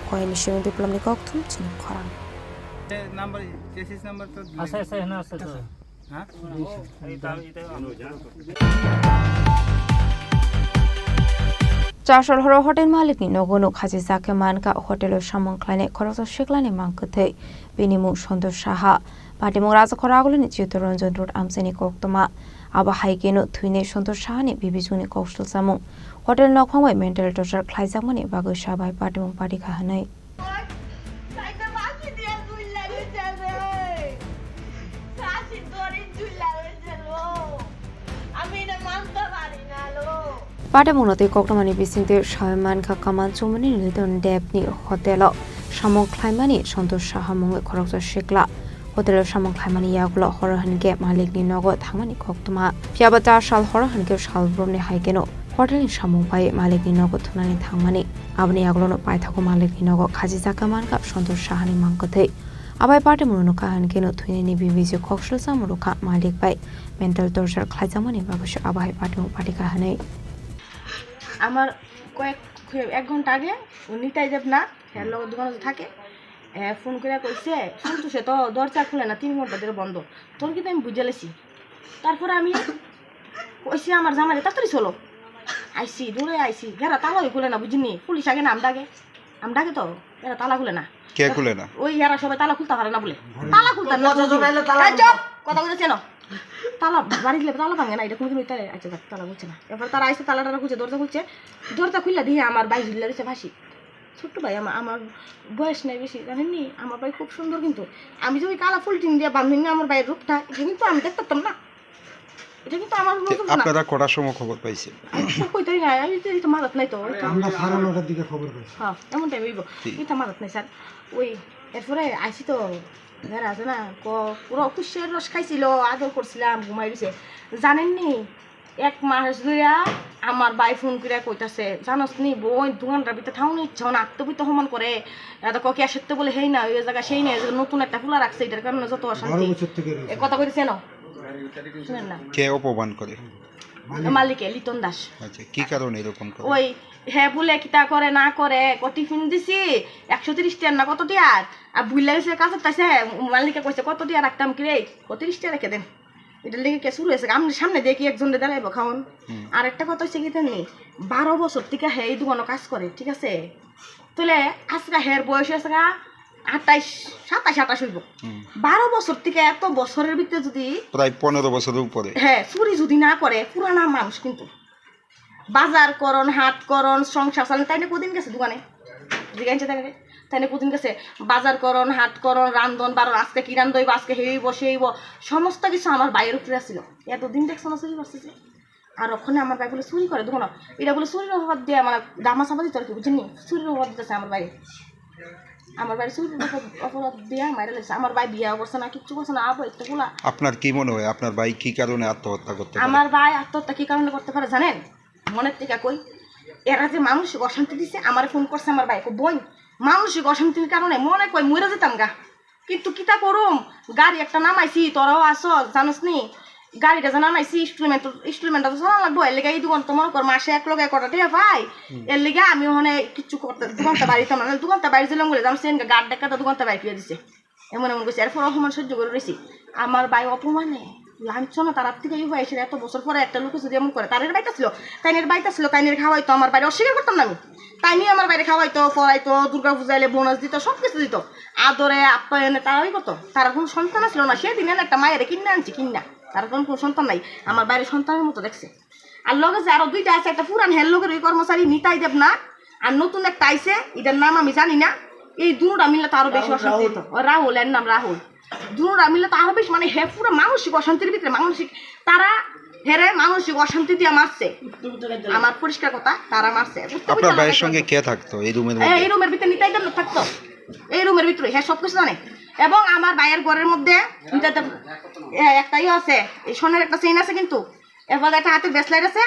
Koyani simi Biplomni kokthum chini khorang. Number, chassis number to আছে, আছে, এখানে আছে তো। হ্যাঁ? Chasol horo hotel malikni nogo nuk haji jake mankha, hotelo samung khlainai khoroksa siklani mang kwthwi. Bini mung Santosh Saha. Patimung Rajakhor Agulini Chittaranjan Road amchaini koktwma. Abo hai kheno thwinai Santosh Sahani bibijwngni koksul samung. Hotel nokphang bai mental torture khlaijakmani bagwi sabai patimung parikha hwnwi. Patimungno tei koktwmani bisingtwi sawi mankha, Kaman Chumuni Nilton Debni hotelo samung khlaimani Santosh Saha mungwi khoroksa sikla. Hotelo samung khlaimani yagulo horo hwnkhe malikni nogo thangmani koktwma. Phiyaba ta sal horo hwnkhe salbrumni hai kheno hotelni samung pai malikni nogo thumnani thangmani. Aboni yagulono paithago malikni nogo khajijak mankha Santosh Sahani mang kwthwi. Abai party munu no kahan keno thwinani bibiji khoksul samung rwkha malik bai mental torture khlaijakmani bagwi se abai party mung party kahanai. আমার কয়েক এক ঘন্টা আগে ও নিতাই দেব না, হ্যাঁ, লোক দোকানে থাকে। এ, ফোন করে কইছে, "সন্তোষে তো দরজা খুলে না, তিন ঘন্টা ধরে বন্ধ। তোর কি আমি বুঝে লেছি।" তারপরে আমি কইছি আমার জামাইরে, "তাড়াতাড়ি চলো।" আইছি, দৌড়ে আইছি, হেরা তালা খুলে না, বুঝিনি, পুলিশ আগে নাম ডাকে। আমরা আগে তো এরা তালা খুলে না। কে খুলে না? ওই এরা সবাই তালা খুলতে পারে না বলে। তালা খুলতে না। কথা জমাইলে তালা এই চুপ! কথা বলতেছে না। তালা বাড়ি গেলে তালা ভাঙে না, এটা কোনোদিন তালা, আচ্ছা, যাক, তালা খুলছে না। এবার তারা আইসে, তালা টালা খুলছে, দরজা খুলছে। দরজা খুললে দিয়ে আমার ভাই ঝুলে রয়েছে ফাঁসি। ছোট্ট ভাই আমার, আমার বয়স নাই বেশি, জানেননি? আমার ভাই খুব সুন্দর কিন্তু। আমি যে ওই কালা ফুল টিন দিয়ে বান্ধবী আমার ভাইয়ের রূপটা, এটা কিন্তু আমি দেখতাম না। এটা কিন্তু আমার তে নজর না। আপনারা কটার সময় খবর পাইছেন? আমি তো কইতাই না, আমি তো, এই তো মাথাত নাই তো, ওই তো। আমরা সাড়ে নটার দিকে খবর পাইছি। হ্যাঁ, এমন টাইম হইব। জি। এটা মাথাত নাই, স্যার। ওই, এরপরে আইসি তো, যারা আছে না, ক-, পুরো কুশিয়ার রস খাইছিল, আদর করছিলাম, ঘুমাই দিছে। জানেননি, এক মাস ধইরা আমার ভাই ফোন করে কইতাছে, "জানোস নি, বই দোকানটার ভিতরে থাউনি ইচ্ছা না, আত্মবিত হমান করে, এত ক-, ক্যাশের তো বলে হেই না, ওই জায়গা সেই না, ওই জায়গা নতুন একটা খোলা রাখছে, এটার কারণে যত অশান্তি।" বারো বছর থেকে রয়েছে। এ কথা কইতেছে না। শুনেন না। কে অপমান করে? মালিকে, লিটন দাস। আচ্ছা, কি কারণে এরকম করে? ওই, হ্যাঁ, বলে কিতা করে না করে, ক টিফিন দিছি, একশো তিরিশ টিয়ার না কত টিয়ার? আর ভুল লাগছে কাছে তাইছে, মালিকে কইছে, "কত টিয়ার রাখতাম কি রে?" "ক তিরিশ টিয়ার রেখে দেন।" এটার লেগে কে শুরু হয়েছে? আমি সামনে দেখি একজন দাঁড়াইবো খাওন। হুম। আর একটা কথা হচ্ছে কি জানি, বারো বছর থেকে হ্যাঁ এই দোকানো কাজ করে, ঠিক আছে? তাহলে আজকে হের বয়স আছে গা আঠাইশ, সাতাইশ, আঠাশ হইব। হুম। বারো বছর থেকে এত বছরের ভিতরে যদি প্রায় পনেরো বছরের উপরে। হ্যাঁ, চুরি যদি না করে, পুরানা মানুষ কিন্তু। বাজার করন, হাট করন, সংসার চালান, তাই না কদিন গেছে দোকানে? জিজ্ঞাসা তাই না? তাই না কদিন গেছে? বাজার করন, হাট করন, রান্ধন, বারণ, আজকে কি রান্ধ হইব, আজকে হেইব, সেইব, সমস্ত কিছু আমার ভাইয়ের উপরে ছিল। এতদিন দেখছো না চুরি করছে যে? আর ওখানে আমার ভাই বলে চুরি করে, দেখো না, এটা বলে চুরির অপবাদ দিয়ে আমার দামা চাপা দিতে আর কি, বুঝলি? চুরির অপবাদ দিতেছে আমার ভাই। আমার ভাই চুরির অপবাদ, অপবাদ দিয়ে মাইরা লাগছে। আমার ভাই বিয়া করছে না, কিচ্ছু করছে না, আবো একটু গুলা। আপনার কি মনে হয়, আপনার ভাই কি কারণে আত্মহত্যা করতে পারে? আমার ভাই আত্মহত্যা কি কারণে করতে পারে জানেন? মনের থেকে কই, এরা যে মানসিক অশান্তি দিছে, আমারে ফোন করছে আমার ভাই, কই, "বোন, মানসিক অশান্তির কারণে মনে কয় মরে যেতাম গা।" কিন্তু কিতা করুম, গাড়ি একটা নামাইছি, তোরাও আছো, জানোস নি? গাড়িটা যে নামাইছি, ইনস্টলমেন্ট, ইনস্টলমেন্টটা তো চালান লাগবো। এর লেগে এই দোকান তো মনে কর মাসে এক লগে কটা টিয়া পাই। হুম। এর লেগে আমি ওখানে কিচ্ছু করতে, দোকানটা বাড়িতে না, দোকানটা বাড়ি ছিলাম বলে, জানোস নি? গার্ড ডাক্তার দোকানটা বাইর করে দিছে। এমন এমন কইছে, এরপর অপমান সহ্য করে রইছি। আমার ভাই অপমানে লাঞ্ছনা তার থেকে ইয়ে হয়েছে, এত বছর পরে একটা লোকে যদি এমন করে, তার এর বাইতে ছিল, তাই এর বাইতে ছিল, তাই এর খাওয়াইতো আমার বাইরে, অস্বীকার করতাম না আমি। তাই নিয়ে আমার বাইরে খাওয়াইতো, পড়াইতো, দুর্গা পূজা এলে বোনাস দিত, সব কিছু দিত, আদরে আপ্যায়নে তারাই করতো। তার কোনো সন্তান ছিল না, সেদিন এনে একটা মায়ের কিনে আনছি কিনা, তার কোনো কোনো সন্তান নাই, আমার বাইরে সন্তানের মতো দেখছে। আর লগে যে আরো দুইটা আছে, একটা পুরান হের লগের ওই কর্মচারী নিতাই দেব না, আর নতুন একটা আইছে, এটার নাম আমি জানি না। এই দুটা মিললে তো আরো বেশি রাহুল, অশান্তি রাহুল। হতো। ও রাহুল, এর নাম রাহুল। দুটা মিললে তো আরো বেশি, মানে, হে পুরো মানসিক অশান্তির ভিতরে, মানসিক তারা হেরে মানসিক অশান্তি দিয়ে মারছে। আমার পরিষ্কার কথা, তারা মারছে। উঠতে আপনার বলতে ভাইয়ের আমাকে সঙ্গে কে থাকতো এই রুমের এ, মধ্যে? এই রুমের ভিতরে নিতাই দেব না থাকতো, এই রুমের ভিতরে, হ্যাঁ, সবকিছু জানে। এবং আমার ভাইয়ের ঘরের মধ্যে নিতাই দেব, এ, একটা ইয়ে আছে, এই সোনার একটা চেইন আছে কিন্তু, এরপর একটা হাতের ব্রেসলেট আছে,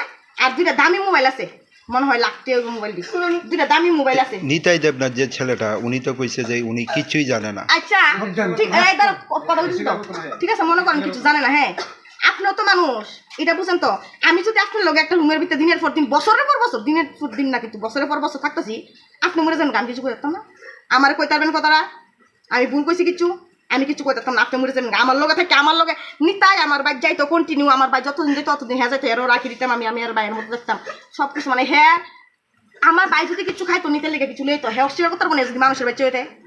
আর দুইটা দামি মোবাইল আছে, মনে হয় লাখ টাকা মোবাইল দি, দুইটা দামি মোবাইল আছে। নিতাই দেবনাথ যে ছেলেটা, উনি তো কইছে যে উনি কিচ্ছুই জানে না। আচ্ছা, ঠিক, এই ধরো, ক-, কথা বলছি তো। ঠিক আছে, মনে করেন কিছু জানে না, হ্যাঁ, আপনিও তো মানুষ, এটা বুঝেন তো। আমি যদি আপনার লগে একটা রুমের ভিতরে দিনের পর দিন, বছরের পর বছর, দিনের পর দিন না, কিন্তু বছরের পর বছর থাকতেছি, আপনি মরে যান, আমি কিছু করতাম না। আমার কই পারবেন কথাটা? আমি ভুল কইছি কিছু? আমি কিছু কইতাম না, আপনি মরে যাবেন। আমার লগে থাকে, আমার লগে নিতাই, আমার ভাই যাইতো কন্টিনিউ, আমার ভাই যতদিন যাইতো ততদিন হ্যাঁ যাইতো, এরও রাখি দিতাম আমি, আমি আর ভাইয়ের মতো দেখতাম সবকিছু। মানে হ্যাঁ, আমার ভাই যদি কিছু খাইতো, নিতে লেগে কিছু লইতো, হ্যাঁ অস্বীকার করতে পারবো না যদি মানুষের বাচ্চা হইতে।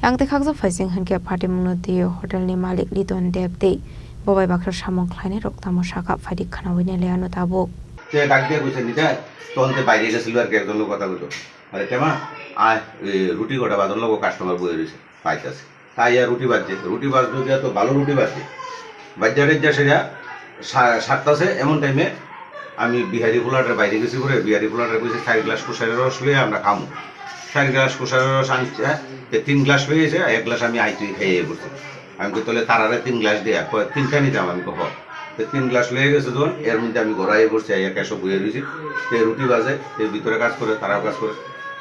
Yang tei khakjak phaising hinkhe phatimungno twiwi hotelni malik Liton Deb tei bobai bakhra samung khlainairok tamo sakha phaidi khwnaui nai liya ano tabuk. Te dak diye koise, "Nitai, ton te baire gesil ar ki ekjon lok kotha koito." Are tema, ai, e, ruti goda bazar logo customer boi roise. Paitase. Taiya ruti bajje, ruti bajje, to bhalo ruti bajje. Bajja tejja seja sa-, sattase, emon time-e ami bihari poladre baire gesi pore, bihari poladre koise, "Char glass kusari ros loi amra khamu." Char glass kusari ros anche, te tin glass loi ese, ek glass ami aitui khaiye borsi. Ami koi, "Tole tarare tin glass deya," koi, "Tinta nitam?" Ami koi, "Ho." Te tin glass loi gese jokon, er moddhe ami ghoro aiye borsi, aiya keso boiye roisi. Te ruti baje, te bhitore kaj kore, tarao kaj kore.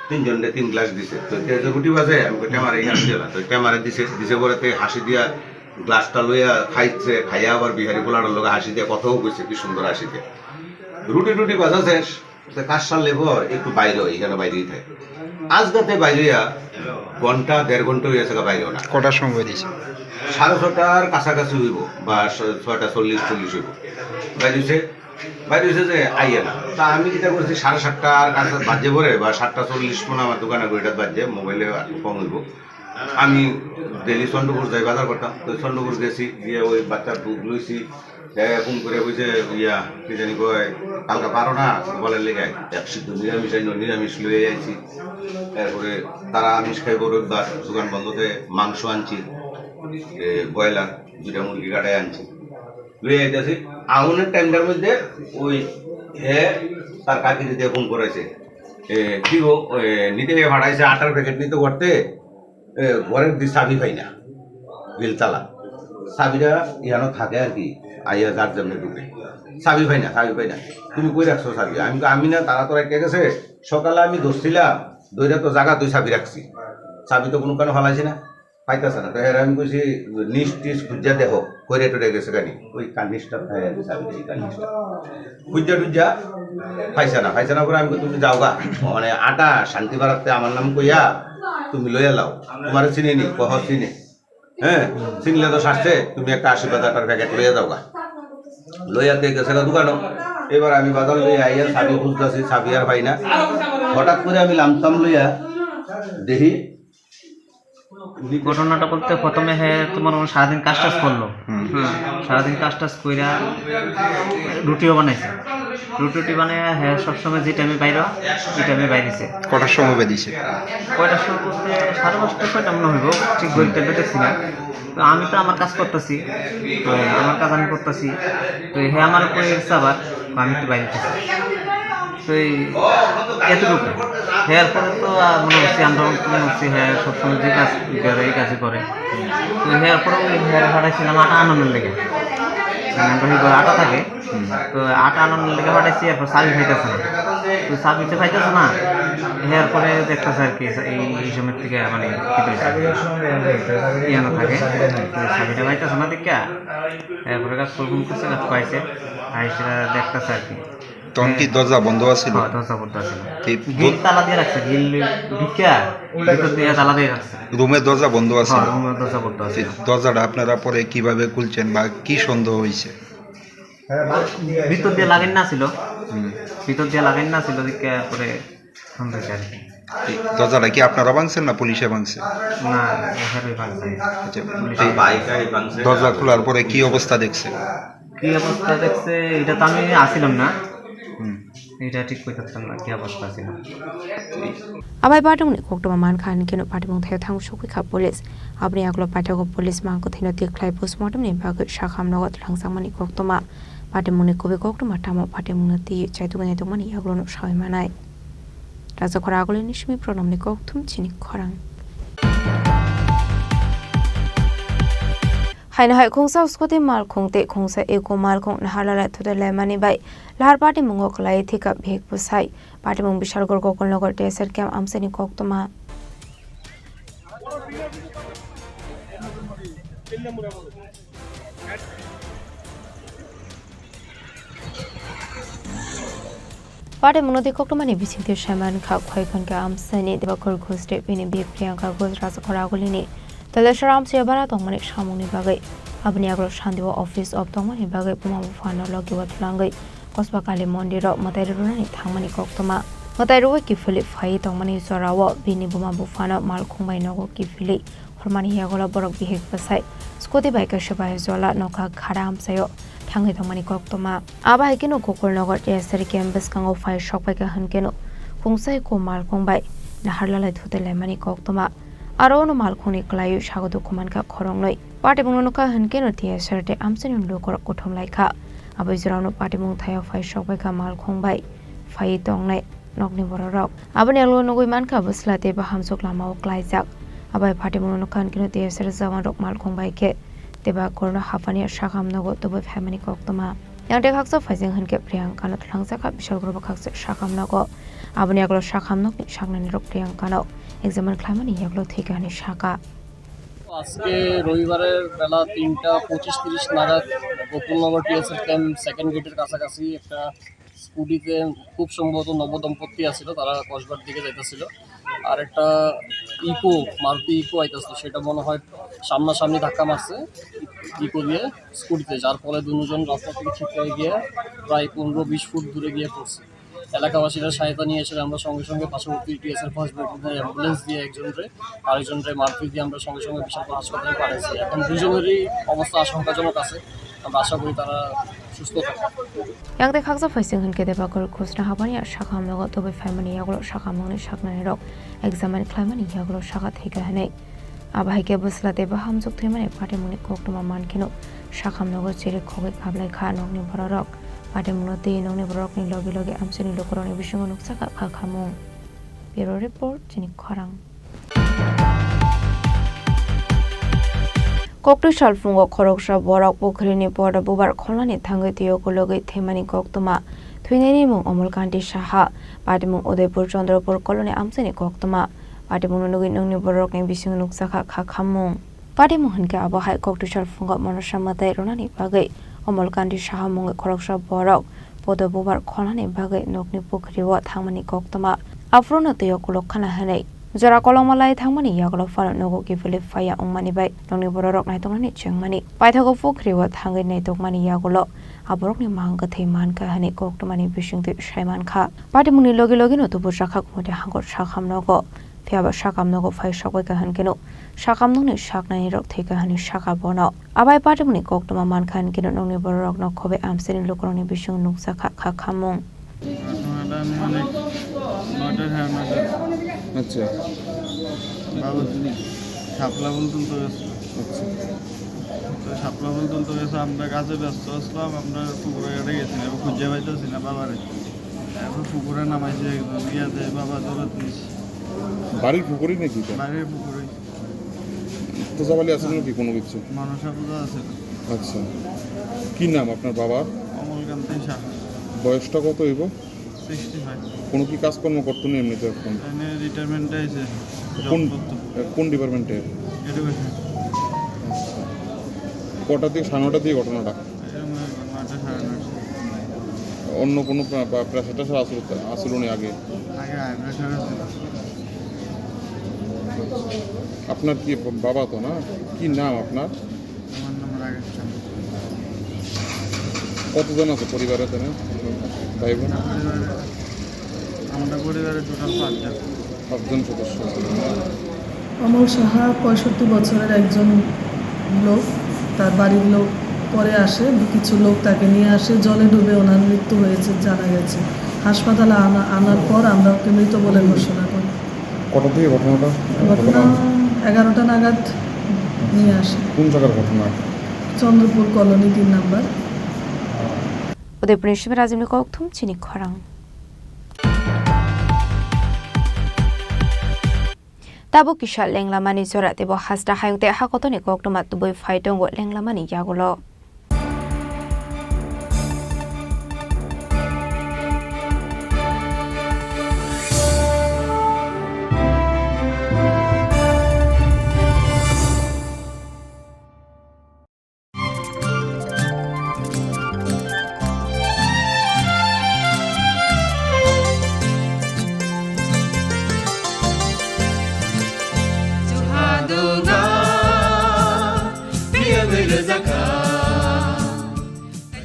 তিনজনরে তিন গ্লাস দিছে। তো তে যে রুটি বাজে, আমি কই, "টেমারে ইয়া দিও না।" তো টেমারে দিছে, দিছে পরে তে হাসি দিয়া গ্লাসটা লইয়া খাইছে, খাইয়া আবার বিহারি পোলাটার লগে হাসি দিয়া কথাও কইছে, কি সুন্দর হাসি দিয়া। রুটি টুটি বাজা শেষ, তো কাজ সারলে পর একটু বাইরে হয়, এখানে বাইরেই থাকে। আজ রাতে বাইরে হইয়া ঘন্টা, দেড় ঘন্টা হইয়া গেছে বাইরে না। কটার সময় দিছে? সাড়ে ছটার কাছাকাছি হইব বা ছ-, ছয়টা চল্লিশ, চল্লিশ হইব। বাইরে হইছে, বাইরে হইছে যে আইয়ে না। তা আমি যেটা করছি, সাড়ে সাতটার কাছে বাজে পরে বা সাতটা চল্লিশ মনে আমার দোকানে ঘড়িটা বাজে, মোবাইলে আর কম হইব। আমি ডেইলি চন্দ্রপুর যাই বাজার করতাম, তো চন্দ্রপুর গেছি, গিয়ে ওই বাচ্চার দুধ লইছি, এ, ফোন করে কইছে, ইয়া, কি জানি কয়, "কালকে পারো না, বলে লেগে আয়।" এক সিদ্ধ নিরামিষ আইলো, নিরামিষ লইয়া আইছি। এরপরে তারা আমিষ খাইব রবিবার, দোকান বন্ধ থাকে, মাংস আনছি। এ, ব্রয়লার, দুইটা মুরগি কাটাই আনছি। লইয়া আইতাছি, আউনের টাইমটার মধ্যে ওই হে তার কাকিরে দিয়ে ফোন করেছে। এ, কি গো, ওই নিতে গিয়ে ফাটাইছে আটার প্যাকেট নিতে করতে, এ, ঘরের দি চাবি পাই না, গিলতালা। চাবিটা ইয়ানো থাকে আর কি, আইয়া যার জন্য ঢুকে। চাবি পাই না, চাবি পাই না। "তুমি কই রাখছো চাবি?" আমি কই, "আমি না, তারা তো রেখে গেছে। সকালে আমি ধরছিলাম, ধইরা তো জায়গা তুই চাবি রাখছি। চাবি তো কোনো কারণে ফালাইছি না, পাইতাছে না।" তো এর আমি কইছি, "নিস টিস খুঁজা দেখো, কইরে টরে গেছে কানি।" ওই কানিসটা থাকে আর কি, চাবি এই কানিসটা। খুঁজা টুজা পাইছে না, পাইছে না পরে আমি কই, "তুমি যাও গা, মানে আটা শান্তি বাড়াতে আমার নাম কইয়া তুমি লইয়া লাও, তোমার চিনি নি, কহ চিনি।" হ্যাঁ, চিনলে তো সারছে, তুমি একটা আশীর্বাদ আটার প্যাকেট লইয়া যাও গা। লইয়া তে গেছে গা দোকানো। এবার আমি বাজার লইয়া আইয়া চাবি খুঁজতাছি, চাবি আর পাই না। হঠাৎ করে আমি লামসাম লইয়া দেখি। ঘটনাটা বলতে প্রথমে হে তোমার ওই সারাদিন কাজ টাজ করলো। হুম। হুম, সারাদিন কাজ টাজ কইরা রুটিও বানাইছে। রুটি টুটি বানাইয়া হে সবসময় যে টাইমে বাইরে, এই টাইমে বাইরেছে। কটার সময় বেরিয়েছে? কয়টার সময় বলতে সাড়ে পাঁচটা, ছয়টা মনে হইব, ঠিক বলতে পারতেছি না। তো আমি তো আমার কাজ করতেছি, তো আমার কাজ আমি করতেছি, তো হে আমার উপরে গেছে আবার, আমি একটু বাইরে গেছি। তো এই এতটুকু। হেয়ার পরে তো, আহ, মনে হচ্ছে, আমরা মনে হচ্ছে, হ্যাঁ, সবসময় যে কাজ করে, এই কাজই করে। তো হেয়ার পরে ওই হেয়ার ফাটাইছিলাম আটা আনানোর লেগে। মানে, আমরা ওই ঘরে আটা থাকে। হুম। তো আটা আনানোর লেগে ফাটাইছি, এরপর চাবি পাইতেছে না। তো চাবি তো পাইতেছে না, হেয়ার পরে দেখতেছে আর কি, এই, এই সময় থেকে, মানে, কি তো ইয়ানো থাকে। তো চাবিটা পাইতেছে না, দেখা। এরপরে কাজ ফোন করছে, কাজ পাইছে, আইসা দেখতেছে আর কি। তখন কি দরজা বন্ধ আছিল? হ্যাঁ, দরজা বন্ধ আছিল। কি গ্রিল বল- তালা দিয়ে রাখছে, গ্রিল ঢুকিয়া ভিতর দিয়ে তালা দিয়ে রাখছে। রুমের দরজা বন্ধ আছিল? হ্যাঁ, রুমের দরজা বন্ধ আছিল। এই দরজাটা আপনারা পরে কিভাবে খুলছেন বা কি সন্দেহ হইছে? ভিতর দিয়ে লাগাই না ছিল। হুম। ভিতর দিয়ে লাগাই না ছিল, দেখে পরে সন্দেহ হইছে আর কি। এই দরজাটা কি আপনারা ভাঙছেন না পুলিশে ভাঙছে? না, এখানে ভাঙছে। আচ্ছা, পুলিশে এই ভাঙছে। দরজা খোলার পরে কি অবস্থা দেখছে? কি অবস্থা দেখছে, এটা তো আমি আসিলাম না। হুম। এটা ঠিক কইতে পারতাম না, কি অবস্থা ছিল। Abai patimungni koktwma mankha hinkhe no patimung thaio thang sokwi kha police. Aboni yagulo paithago police mankha thwino tikhlai postmortem ni bagwi sakham nogo twlangjakmani koktwma. Patimungni kubui koktwma tamo patimungno twi chaitugwi naitugmani yagulo no sawi manai. Rajakhor agulini simi pronomni kokthum chini khorang. Haino hai khungsa scooty malkhung tei khungsa eco malkhung naharlala thutai laimani bai lahar patimungo kwlai thika bihik bwsai. Patimung Bishalgarh Gokulnagar T S R camp amchaini koktwma. Patimungno twi koktwmani bisingtwi saimankha, Khwaikhon khe amchaini Debakor Ghosh tei bini bihik Priyanka Ghosh Rajakhor agulini Talesara amchai bara tongmani samungni bagwi. Aboni yagulo Sandeo office off tongmani bagwi buma buphano logi o twlangwi Kosba Kali mondir o mwtai rwnani thangmani koktwma. Mwtai rwui kiphilwi phaiwi tongmani jorao bini buma buphano malkhung bai nogo kiphilwi hormani yagulo borok bihik bwsai scooty bai kaisa bai jola nokha khara amchaio thangwi tongmani koktwma. Abo hai kheno Gokulnagar T S R camp bwskango phai sokpaikha hinkhe no khungsa eco malkhung bai naharlalai thutai laimani koktwma. Aro ono malkhungni kwlaiwi sago dukhu mankha khoroknwi. Patimungno nukha hinkhe no T S R tei amchaini lukurok kuthum laikha. Abo jorao no patimung thaio phai sokpaikha malkhung bai phaiwi tongnai nokni bororok. Aboni ulo nugwi mankha bwsla tei bahamjwk lamao klaijak. Abo hai patimungno nukha hinkhe no T S R jawanrok malkhung bai khe Debakorno haphani sakham nogo tubui phaimani koktwma. Yang tei khaksa phaijak hinkhe Priyankano twlangjakha Bishalgarh bo khaksa sakham nogo. Aboni yagulo sakhamnokni saknanirok tei ang kano examine khlaimani yagulo thwikha hwnwi sakha. আজকে রবিবারের বেলা তিনটা পঁচিশ তিরিশ নাগাদ Gokulnagar TSF camp second গেটের কাছাকাছি একটা স্কুটিতে খুব সম্ভবত নবদম্পতি আছিল, তারা কসবার দিকে যাইতেছিল। আর একটা ইকো, মারুতি ইকো আইতেছিল, সেটা মনে হয় সামনাসামনি ধাক্কা মারছে ইকো দিয়ে স্কুটিতে, যার ফলে দুজন রাস্তা থেকে ছিটকে গিয়ে প্রায় পনেরো বিশ ফুট দূরে গিয়ে পড়ছে। এলাকাবাসীরা সহায়তা নিয়ে এসে আমরা সঙ্গে সঙ্গে পার্শ্ববর্তী টিএসআর ফার্স্ট ব্যাটালিয়নের অ্যাম্বুলেন্স দিয়ে একজনরে, আরেকজনরে মারুতি দিয়ে আমরা সঙ্গে সঙ্গে বিশালপুর হাসপাতালে পাঠাইছি। এখন দুজনেরই অবস্থা আশঙ্কাজনক আছে, আমরা আশা করি তারা সুস্থ থাকবে। Yang tei khaksa phaising hwn khe Debakor khusna habani sakhamnogo tubui phaimani yagulo sakhamnokni saknanirok examine khlaimani yagulo sakha thwikha hwnwi. Abo hai khe bwsla tei bahamjwk thwimani patimungni koktwma man kheno sakhamnogo chiri khogwi kaplaikha nokni bororok. Patimungno twi nokni bororokni logi logi amchaini lukurokni bisingo nukjakha kha khamung. Bureau Report, Chini Khorang. Koktwi salphungo khoroksa borok pukhrini podo bubar kholnani thangwi twiyo kulugwi thwimani koktwma. Thwinaini mung Omol Kanti Saha, patimung Udaipur Chandrapur koloni amchaini koktwma. Patimungno nugwi nokni bororokni bisingo nukjakha kha khamung. Patimung hwnkhe abo hai koktwi salphungo monosa mwtai rwnani bagwi Omol Kanti Saha mungwi khoroksa borok podo bubar kholnani bagwi nokni pukhrio thangmani koktwma. Aphuru no twiyo kuluk khana hwnwi jora kolokma lai thangmani yagulo phano nogo kiphilwi phaiya wngmani bai nokni bororok naitoknani chengmani. Paithago pukhrio thangwi naitokmani yagulo aborokni mang kwthwi mankha hwnwi koktwmani bisingtwi saimankha. Patimungni logi logi no tubujakha Kumudi Hangkor sakhamnogo. Phiya ba sakhamnogo phai sokbaikha hwnkhe no sakhamnokni saknainirok thwikha hwnwi sakha bono. Abai patimungni koktwma mankha hwnkhe no nokni bororokno khobwi amchaini lukurokni bisingo nukjakha kha khamung. ঘটনাটা আমি অনেক নয়টা, সাড়ে নয়টা। আচ্ছা। বাবা শাপলা ফুল তুলতে গেছিল। আচ্ছা। তো শাপলা ফুল তুলতে গেছে, আমরা কাজে ব্যস্ত আসলাম, আমরা পুকুরে ঘাটে গেছি না, খুঁজে পাইতেছি না বাবারে। এখন পুকুরে নামাইছে একজন, গিয়া যে বাবা দৌড়াত নিস। বাড়ির পুকুরেই নাকি এটা? বাড়ির পুকুরে। পূজা বালি আছে নাকি কোনো কিছু? মনসা পূজা আছে। আচ্ছা। কি নাম আপনার বাবার? অমলকান্তি সাহা। বয়সটা কত হইব? Sixty five. কোনো কি কাজকর্ম করতো না এমনিতে এখন? এনে রিটায়ারমেন্টে আইছে, জব কোন, করতো। কোন ডিপার্টমেন্টে? এডুকেশন। আচ্ছা। কটা থেকে, সাড়ে নটা থেকে ঘটনাটা? এরকম নয়টা, সাড়ে নয়টা। অন্য কোনো প্রা-, প্রা-, প্রেশার টেশার আসলো, আসলো নি আগে? আগে হাই প্রেশার আছিল। আপনার কি বাবা তো না? কি নাম আপনার? আমার নাম রাকেশ চন্দ্র। কতজন আছে পরিবারে এখানে? ভাই বোন? পরিবারে, আমরা পরিবারে টোটাল পাঁচজন। পাঁচজন সদস্য আছে। অমল সাহা পঁয়ষট্টি বছরের একজন লোক, তার বাড়ির লোক পরে আসে, কিছু লোক তাকে নিয়ে আসে, জলে ডুবে ওনার মৃত্যু হয়েছে জানা গেছে। হাসপাতালে আনা, আনার পর আমরা ওকে মৃত বলে ঘোষণা করি। কটা থেকে ঘটনাটা? ঘটনা এগারোটা নাগাদ নিয়ে আসে। কোন জায়গার ঘটনা? চন্দ্রপুর কলোনি তিন number. Udaipurni Shimirajimni kokthum chini khorang. Tabuk kisa lenglamani jora teibo hasta hayung tei hakotorni koktwma tubui phai tongo lenglamani yagulo.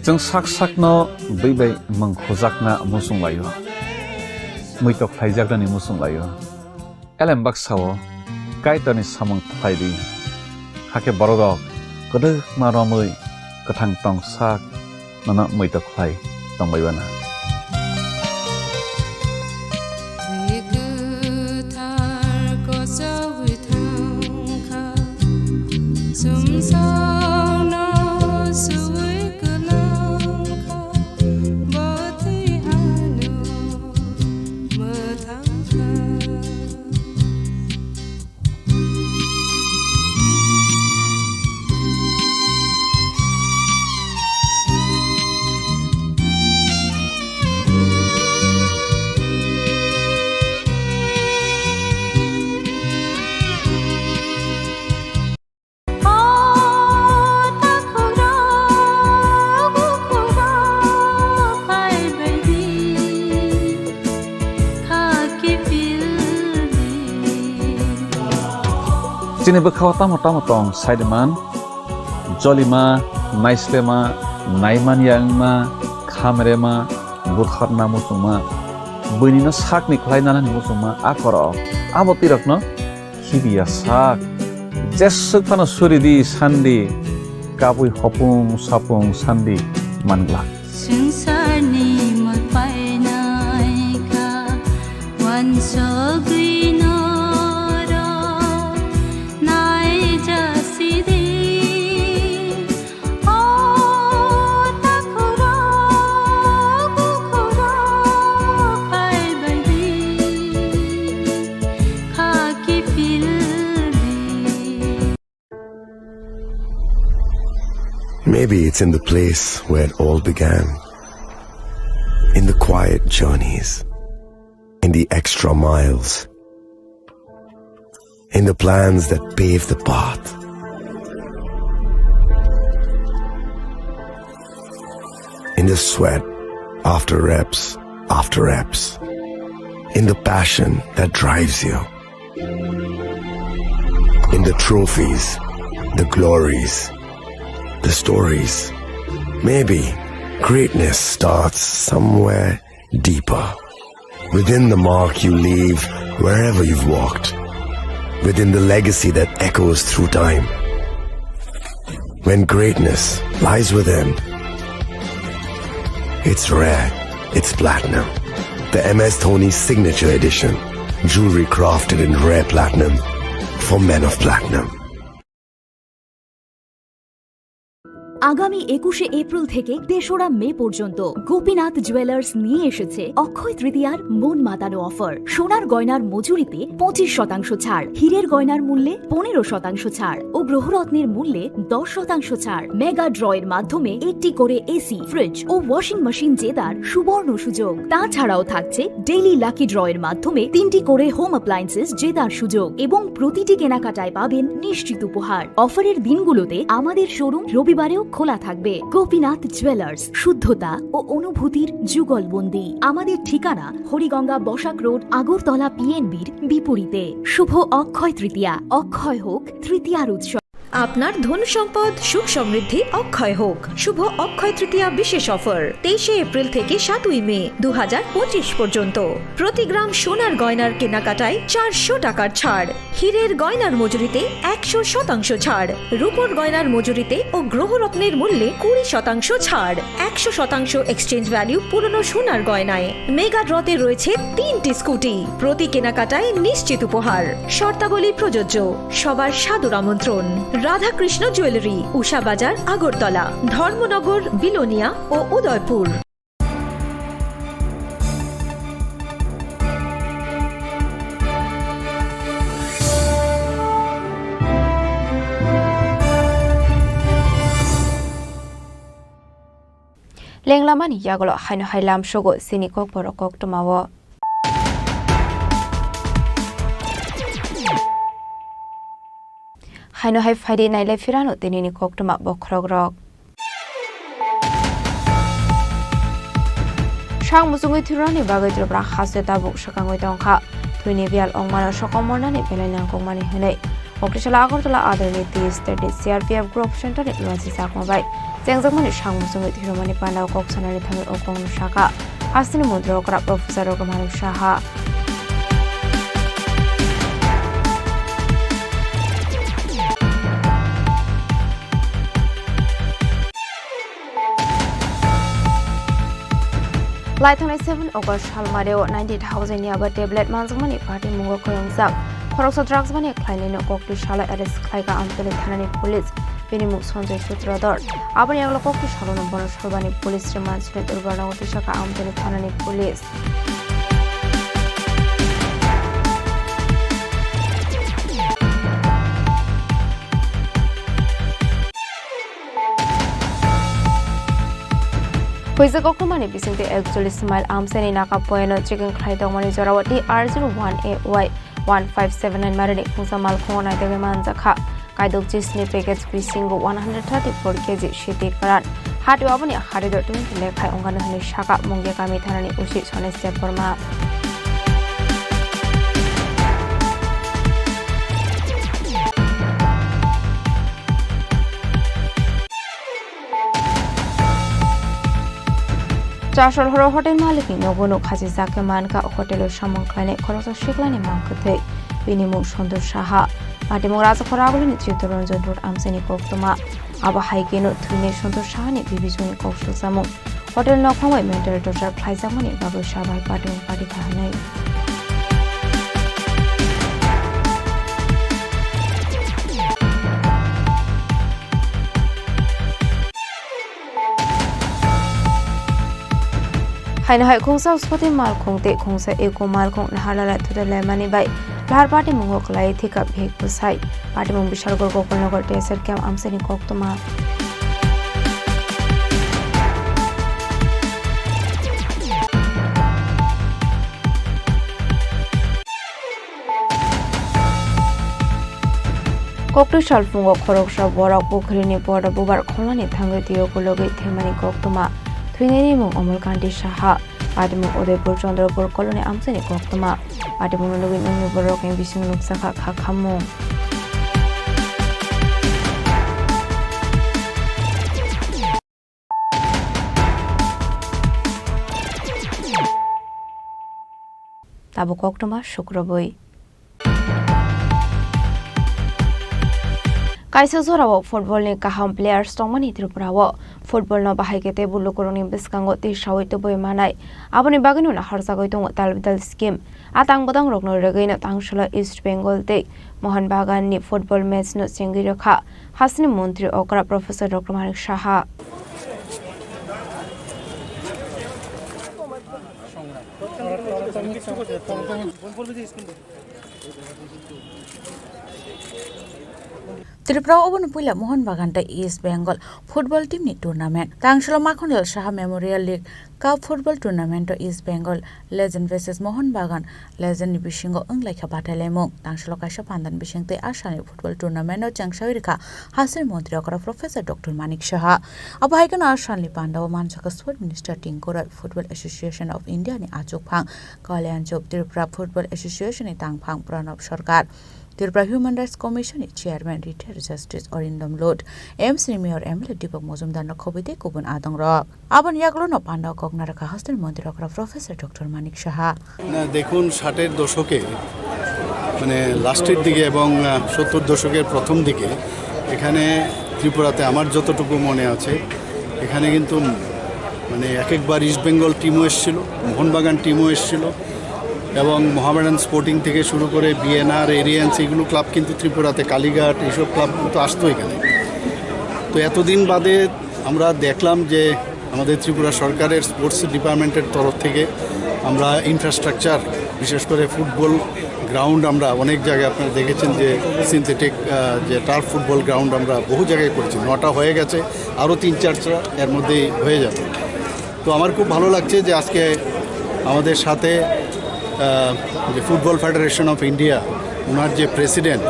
Chwng sak sakno bwi bai mwng khujakna muchung laio, muitok khlaijaknani muchung laio. Elem baksa-o Kaitorni samung khlai di, hakhe borok rok kwdwkma romwi kwthang tong sak nono muitok khlai tong bai bana. Bwi kwthar kochogwi thang kha, chwng sakno swi kwlang kha, bo twi ano mwthang kha. Chini bwkhao tamo tamo tong, saiman, jolima, naislema, naiman yangma, khamrema, butharna muchungma, buinino sakni khlai nanani muchungma, a korok, abo twi rokno khibiya sak. Jeswk phano suri di, san di, kabui hopung sapung san di man glak. Swngcharni mwtai naikha, uansugwi norok naijasidi. O takhurok, bukhurok phaibaidi, khaki phildi. Maybe it's in the place where it all began. In the quiet journeys. In the extra miles. In the plans that pave the path. In the sweat after reps after reps. In the passion that drives you. In the trophies, the glories, the stories. Maybe greatness starts somewhere deeper. Within the mark you leave wherever you've walked. Within the legacy that echoes through time. When greatness lies within, it's rare, it's platinum. The M S Dhoni Signature Edition. Jewelry crafted in rare platinum for men of platinum. আগামী একুশে এপ্রিল থেকে তেসরা মে পর্যন্ত গোপীনাথ জুয়েলার্স নিয়ে এসেছে অক্ষয় তৃতীয়ার মন মাতানো অফার। সোনার গয়নার মজুরিতে পঁচিশ শতাংশ ছাড়, হীরের গয়নার মূল্যে পনেরো শতাংশ ছাড় ও গ্রহরত্নের মূল্যে দশ শতাংশ ছাড়। মেগা ড্রয়ের মাধ্যমে একটি করে এসি, ফ্রিজ ও ওয়াশিং মেশিন জেতার সুবর্ণ সুযোগ। তাছাড়াও থাকছে ডেইলি লাকি ড্রয়ের মাধ্যমে তিনটি করে হোম অ্যাপ্লায়েন্সেস জেতার সুযোগ এবং প্রতিটি কেনাকাটায় পাবেন নিশ্চিত উপহার। অফারের দিনগুলোতে আমাদের শোরুম রবিবারেও খোলা থাকবে। গোপীনাথ জুয়েলার্স, শুদ্ধতা ও অনুভূতির যুগলবন্দি। আমাদের ঠিকানা হরিগঙ্গা বসাক রোড, আগরতলা পিএনবির বিপরীতে। শুভ অক্ষয় তৃতীয়া, অক্ষয় হোক তৃতীয়ার উৎসব। আপনার ধন সম্পদ সুখ সমৃদ্ধি অক্ষয় হোক। শুভ অক্ষয় তৃতীয়া বিশেষ অফার, তেইশে এপ্রিল থেকে সাতই মে দু হাজার পঁচিশ পর্যন্ত। প্রতি গ্রাম সোনার গয়নার কেনাকাটায় চারশো টাকার ছাড়, হীরের গয়নার মজুরিতে একশো শতাংশ ছাড়, রূপোর গয়নার মজুরিতে ও গ্রহরত্নের মূল্যে কুড়ি শতাংশ ছাড়, একশো শতাংশ এক্সচেঞ্জ ভ্যালু পুরনো সোনার গয়নায়। মেগা ড্রতে রয়েছে তিনটি স্কুটি, প্রতি কেনাকাটায় নিশ্চিত উপহার। শর্তাবলী প্রযোজ্য। সবার সাদর আমন্ত্রণ। রাধাকৃষ্ণ জুয়েলারি, উষা বাজার, আগরতলা, ধর্মনগর, বিলোনিয়া ও Udaipur. Lenglamani yagulo haino hai lamsogo chini kokborok koktwmao. Haino hai phaidi nailai phirano tinini koktwma bokhorokrok. Sak muchungwi thwirokni bagwi Tripura haste tabuk swkangwi tongkha. Thwini biyal wngmano sokomornani belai nangkukmani hwnwi. Koktisala Agartala Adani T state ni C R P F Group Center ni emergency sakma bai chengjakmani sak muchungwi thwirokmani pandao kok sanani thangwi o kokno sakha hasteni montri okra Professor Raghuram Saha. Laithangnai seven August salmareo ninety thousand ni abo tablet manjakmani party mungo kwrwngjak khoroksa drugs mani khlainaino kokti salo arrest khlaikha Amtwini thanani police, bini mung Sanjay Sutradhar. Aboni yagulo kokti salono bono salbani police remand swnwi Durbarnago tisakha Amtwini thanani police. Huijak koktwmani bisingtwi ekchollish mile amchaini naka poyano checking khlai tongmani jorao T R zero one A Y one five seven nine marini khungsa malkhungo naitugwi manjakha. Kaidok chisni package bisingo one hundred thirty-four K G siti kwran. Hatio aboni haridor twenty lekhai wngkha hwnwi sakha Mungia kami thanani O C Sonesh Debbarma. Chasol horo hotel malikni nogo nuk khachijak khe mankha, hotelo samung khlainai khoroksa siklani mang kwthwi. Bini mung Santosh Saha. Patimung Rajakhor Agulini Chittaranjan Road amchaini koktwma. Abo hai kheno thwinai Santosh Sahani bibijongni kok sukjamung. Hotel nokphang bai mental torture khlaijakmani bagwi sabai patimung pari kha hwnwi. Haino hai khungsa Uspati malkhung tei khungsa Eko malkhung naharlala thudar laimani bai lahar patimungo kwlai thika bihik bwsai. Patimung Bishalgarh Gokul Nagar T S R camp amchaini koktwma. Koktwi salphungo khoroksa borok pukhrini borok bubar kholnani thangwi twiwi kulugwi thwimani koktwma. Thwinani mung Omol Kanti Saha. Patimung Udaipur Chandrapur colony amchaini koktwma. Patimungno nugwi nungni borokni bising nukjakha kha khammung. Tabuk koktwma sukrubwi. Kaisa jorao football ni kaham players tongmani Tripura o. Football no bahai khe teibo lukurokni bwskango tisaui tubui manai. Aboni bagwino naharjagwi tongo tal bidal scheme. A tang bwtang rokno rwgwino tangsulo East Bengal tei Mohon Bagan ni football match no chengwi rwkha hasteni montri okra Professor Doctor Manik Saha. Tripura o obono puila Mohon Bagan tei East Bengal football team ni tournament. Tangsulo Makhonlal Saha Memorial League Cup football tournament o East Bengal Legend versus Mohon Bagan Legend ni bisingo wnglaikha batailaimung. Tangsulo kaisa pandan bising tei a salni football tournament o chengsaui rwkha hasteni montri okra Professor Doctor Manik Saha. Abo hai kheno a salni pandao manjakha Sport Minister Tinku Roy, Football Association of India ni achukphang Kalyan Chowk, Tripura Football Association ni tangphang Pranab Sarkar, Tripura Human Rights Commission ni Chairman Retired Justice Arindam Lod, A M C ni Mayor M L A Deepak Majumdar no khobwi tei kubun adongrok. Aboni yagulo no pandao kok narwkha hasteni montri okra Professor Doctor Manik Saha. না, দেখুন, ষাটের দশকে, মানে, লাস্টের দিকে এবং, আহ, সত্তর দশকের প্রথম দিকে এখানে ত্রিপুরাতে আমার যতটুকু মনে আছে, এখানে কিন্তু, মানে, এক একবার ইস্ট বেঙ্গল টিমও এসেছিল, মোহনবাগান টিমও এসেছিল এবং মোহামেডান স্পোর্টিং থেকে শুরু করে বিএনআর, এরিয়ান্স, এগুলো ক্লাব কিন্তু ত্রিপুরাতে, কালীঘাট, এইসব ক্লাব কিন্তু আসতো এখানে। তো এতদিন বাদে আমরা দেখলাম যে আমাদের ত্রিপুরা সরকারের স্পোর্টস ডিপার্টমেন্টের তরফ থেকে আমরা ইনফ্রাস্ট্রাকচার, বিশেষ করে ফুটবল গ্রাউন্ড, আমরা অনেক জায়গায়, আপনারা দেখেছেন যে সিনথেটিক, আহ, যে টার্ফ ফুটবল গ্রাউন্ড আমরা বহু জায়গায় করেছি, নটা হয়ে গেছে, আরও তিন চারটা এর মধ্যেই হয়ে যাবে। তো আমার খুব ভালো লাগছে যে আজকে আমাদের সাথে, আহ, যে ফুটবল ফেডারেশন অফ ইন্ডিয়া, ওনার যে প্রেসিডেন্ট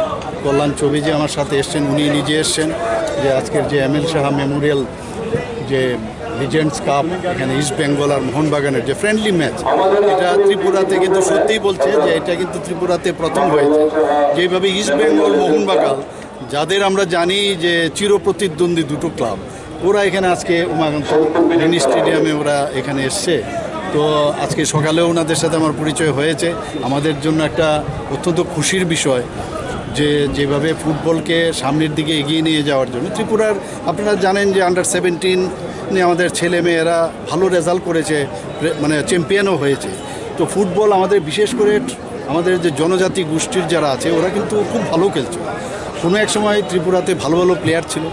কল্যাণ চৌবে যে আমার সাথে এসছেন, উনি নিজে এসছেন, যে আজকের যে এম এল সাহা মেমোরিয়াল যে লিজেন্ডস কাপ, এখানে ইস্ট বেঙ্গল আর মোহনবাগানের যে ফ্রেন্ডলি ম্যাচ, এটা ত্রিপুরাতে কিন্তু সত্যিই বলছে যে এটা কিন্তু ত্রিপুরাতে প্রথম হয়েছে, যেভাবে ইস্ট বেঙ্গল মোহনবাগান, যাদের আমরা জানি যে চিরপ্রতিদ্বন্দ্বী দুটো ক্লাব, ওরা এখানে আজকে উমাকান্ত মিনি স্টেডিয়ামে ওরা এখানে এসছে। তো আজকে সকালেও ওনাদের সাথে আমার পরিচয় হয়েছে। আমাদের জন্য একটা অত্যন্ত খুশির বিষয় যে যেভাবে ফুটবলকে সামনের দিকে এগিয়ে নিয়ে যাওয়ার জন্য ত্রিপুরার, আপনারা জানেন যে আন্ডার সেভেন্টিনে আমাদের ছেলে মেয়েরা ভালো রেজাল্ট করেছে, প্রে-, মানে চ্যাম্পিয়নও হয়েছে। তো ফুটবল আমাদের, বিশেষ করে আমাদের যে জনজাতি গোষ্ঠীর যারা আছে, ওরা কিন্তু খুব ভালো খেলছে। কোনো এক সময় ত্রিপুরাতে ভালো ভালো প্লেয়ার ছিল।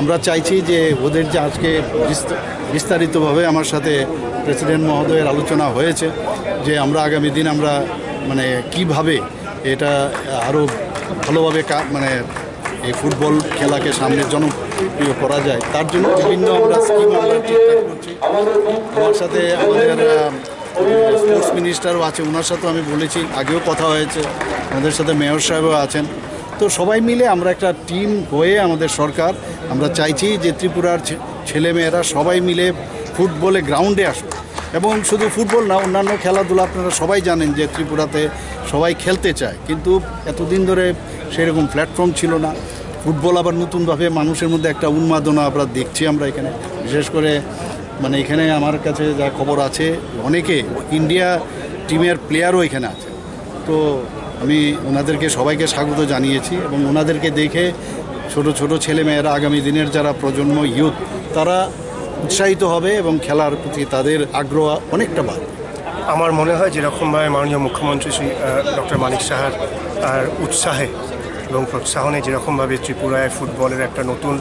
আমরা চাইছি যে ওদের যে আজকে বিস্ত-, বিস্তারিতভাবে আমার সাথে প্রেসিডেন্ট মহোদয়ের আলোচনা হয়েছে যে আমরা আগামী দিন আমরা, মানে, কিভাবে এটা আরও ভালোভাবে কা-, মানে, এই ফুটবল খেলাকে সামনে জনপ্রিয় করা যায়, তার জন্য বিভিন্ন আমরা স্কিম আমরা ঠিকঠাক করছি। আমার সাথে আমাদের, আহ, স্পোর্টস মিনিস্টারও আছে, ওনার সাথেও আমি বলেছি, আগেও কথা হয়েছে, আমাদের সাথে মেয়র সাহেবও আছেন। তো সবাই মিলে আমরা একটা টিম হয়ে আমাদের সরকার, আমরা চাইছি যে ত্রিপুরার ছে-, ছেলেমেয়েরা সবাই মিলে ফুটবলে গ্রাউন্ডে আসুক। এবং শুধু ফুটবল না, অন্যান্য খেলাধুলা আপনারা সবাই জানেন যে ত্রিপুরাতে সবাই খেলতে চায়, কিন্তু এতদিন ধরে সেরকম প্ল্যাটফর্ম ছিল না। ফুটবল আবার নতুনভাবে মানুষের মধ্যে একটা উন্মাদনা আমরা দেখছি আমরা এখানে, বিশেষ করে মানে, এখানে আমার কাছে যা খবর আছে, অনেকে ইন্ডিয়া টিমের প্লেয়ারও এখানে আছে। তো আমি ওনাদেরকে সবাইকে স্বাগত জানিয়েছি এবং ওনাদেরকে দেখে ছোট ছোট ছেলেমেয়েরা, আগামী দিনের যারা প্রজন্ম, ইউথ, তারা উৎসাহিত হবে এবং খেলার প্রতি তাদের আগ্রহ অনেকটা বাড়বে। আমার মনে হয়, যেরকমভাবে মাননীয় মুখ্যমন্ত্রী শ্রী, আহ, ডক্টর মানিক সাহার আর উৎসাহে এবং প্রোৎসাহনে যেরকমভাবে ত্রিপুরায় ফুটবলের একটা নতুন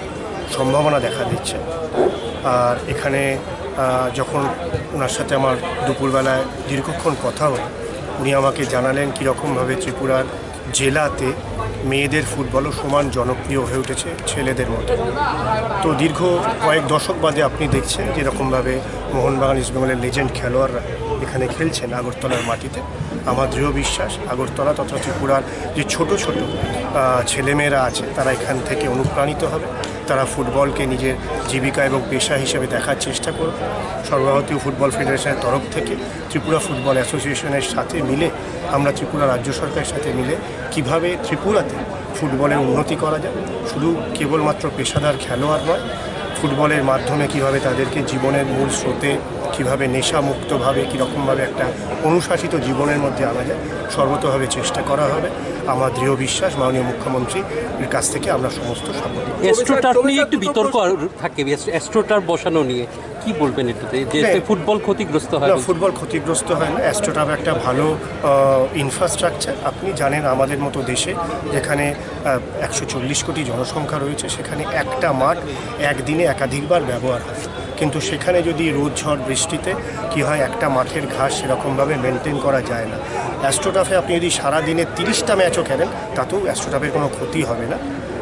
সম্ভাবনা দেখা দিচ্ছে, আর এখানে, আহ, যখন ওনার সাথে আমার দুপুরবেলায় দীর্ঘক্ষণ কথা হলো, উনি আমাকে জানালেন কীরকমভাবে ত্রিপুরার জেলাতে মেয়েদের ফুটবলও সমান জনপ্রিয় হয়ে উঠেছে ছেলেদের মতো। তো দীর্ঘ কয়েক দশক বাদে আপনি দেখছেন যেরকমভাবে মোহনবাগান ইস্টবেঙ্গলের লেজেন্ড খেলোয়াড়রা এখানে খেলছেন আগরতলার মাটিতে। আমার দৃঢ় বিশ্বাস, আগরতলা তথা ত্রিপুরার যে ছোট ছোট, আহ, ছেলেমেয়েরা আছে, তারা এখান থেকে অনুপ্রাণিত হবে, তারা ফুটবলকে নিজের জীবিকা এবং পেশা হিসেবে দেখার চেষ্টা করবে। সর্বভারতীয় ফুটবল ফেডারেশনের তরফ থেকে ত্রিপুরা ফুটবল অ্যাসোসিয়েশনের সাথে মিলে, আমরা ত্রিপুরা রাজ্য সরকারের সাথে মিলে কিভাবে ত্রিপুরাতে ফুটবলের উন্নতি করা যায়, শুধু কেবলমাত্র পেশাদার খেলোয়াড় নয়, ফুটবলের মাধ্যমে কিভাবে তাদেরকে জীবনের মূল স্রোতে, কিভাবে নেশামুক্তভাবে, কীরকমভাবে একটা অনুশাসিত জীবনের মধ্যে আনা যায়, সর্বতোভাবে চেষ্টা করা হবে। আমার দৃঢ় বিশ্বাস, মাননীয় মুখ্যমন্ত্রীর কাছ থেকে আমরা সমস্ত সাপোর্ট পাবো। অ্যাস্ট্রোটার্ফ নিয়ে একটু বিতর্ক আর থাকে, অ্যাস-, অ্যাস্ট্রোটার্ফ বসানো নিয়ে কি বলবেন এটাতে? যে হ্যাঁ। এতে ফুটবল ক্ষতিগ্রস্ত হয় না, বলছে। ফুটবল ক্ষতিগ্রস্ত হয় না। অ্যাস্ট্রোটার্ফ একটা ভালো, আহ, ইনফ্রাস্ট্রাকচার। আপনি জানেন, আমাদের মতো দেশে যেখানে, আহ, একশো চল্লিশ কোটি জনসংখ্যা রয়েছে, সেখানে একটা মাঠ একদিনে একাধিকবার ব্যবহার হয়, কিন্তু সেখানে যদি রোদ, ঝড়, বৃষ্টিতে কি হয়, একটা মাঠের ঘাস সেরকমভাবে মেনটেন করা যায় না। অ্যাস্ট্রোটার্ফে আপনি যদি সারা দিনে তিরিশটা ম্যাচও খেলেন, তাতেও অ্যাস্ট্রোটার্ফের কোনো ক্ষতি হবে না।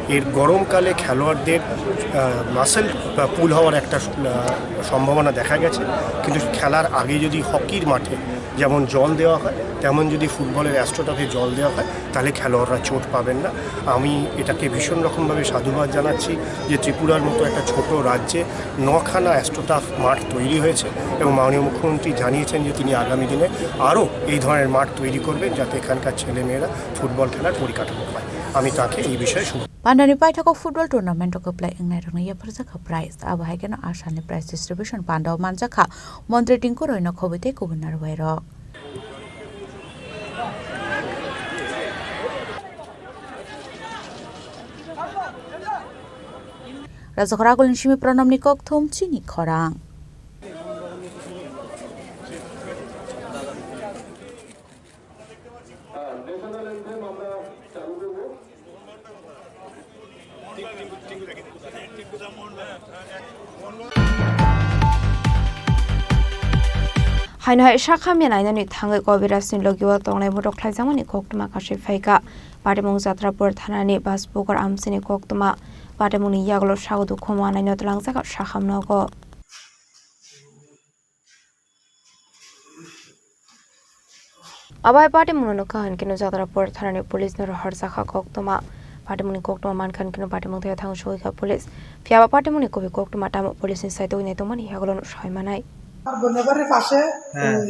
এর গরমকালে খেলোয়াড়দের, আহ, মাসেল, আহ, পুল হওয়ার একটা, আহ, সম্ভাবনা দেখা গেছে, কিন্তু খেলার আগে যদি হকির মাঠে যেমন জল দেওয়া হয়, তেমন যদি ফুটবলের অ্যাস্ট্রোটার্ফে জল দেওয়া হয়, তাহলে খেলোয়াড়রা চোট পাবেন না। আমি এটাকে ভীষণ রকমভাবে সাধুবাদ জানাচ্ছি যে ত্রিপুরার মতো একটা ছোট রাজ্যে নখানা অ্যাস্ট্রোটার্ফ মাঠ তৈরি হয়েছে এবং মাননীয় মুখ্যমন্ত্রী জানিয়েছেন যে তিনি আগামী দিনে আরও এই ধরনের মাঠ তৈরি করবেন, যাতে এখানকার ছেলেমেয়েরা ফুটবল খেলার পরিকাঠামো পায়। আমি তাকে এই বিষয়ে শুভ Pandani paithakgo football tournament o kwplai wngnai rokno yapharjakha prize. Abo hai kheno Asalni prize distribution panda o manjakha Montri Tinku Roy no khobwi tei kubun narwai rok. Rajakhor Agulni simi Pranamni kokthum chini khorang. Haino hai sakha mia nainani thangwi Kobirajni logio tongnai bohrok khlaijakmani koktwma kasui phaikha. Patimung Jatrapur thanani Baspukur amchini koktwma. Patimungni yagulo sago dukhu manaino twlangjakha sakham nogo. Abai patimungno nukha hinkhe no Jatrapur thanani police no rohorjakha koktwma. Patimungni koktwma mankha hinkhe no patimung thaya thang sogwi kha police. Phiya ba patimungni kubui koktwma tamo police ni side o wngwi tongmani yagulo no soi manai. Bondebari pashe, হ্যাঁ।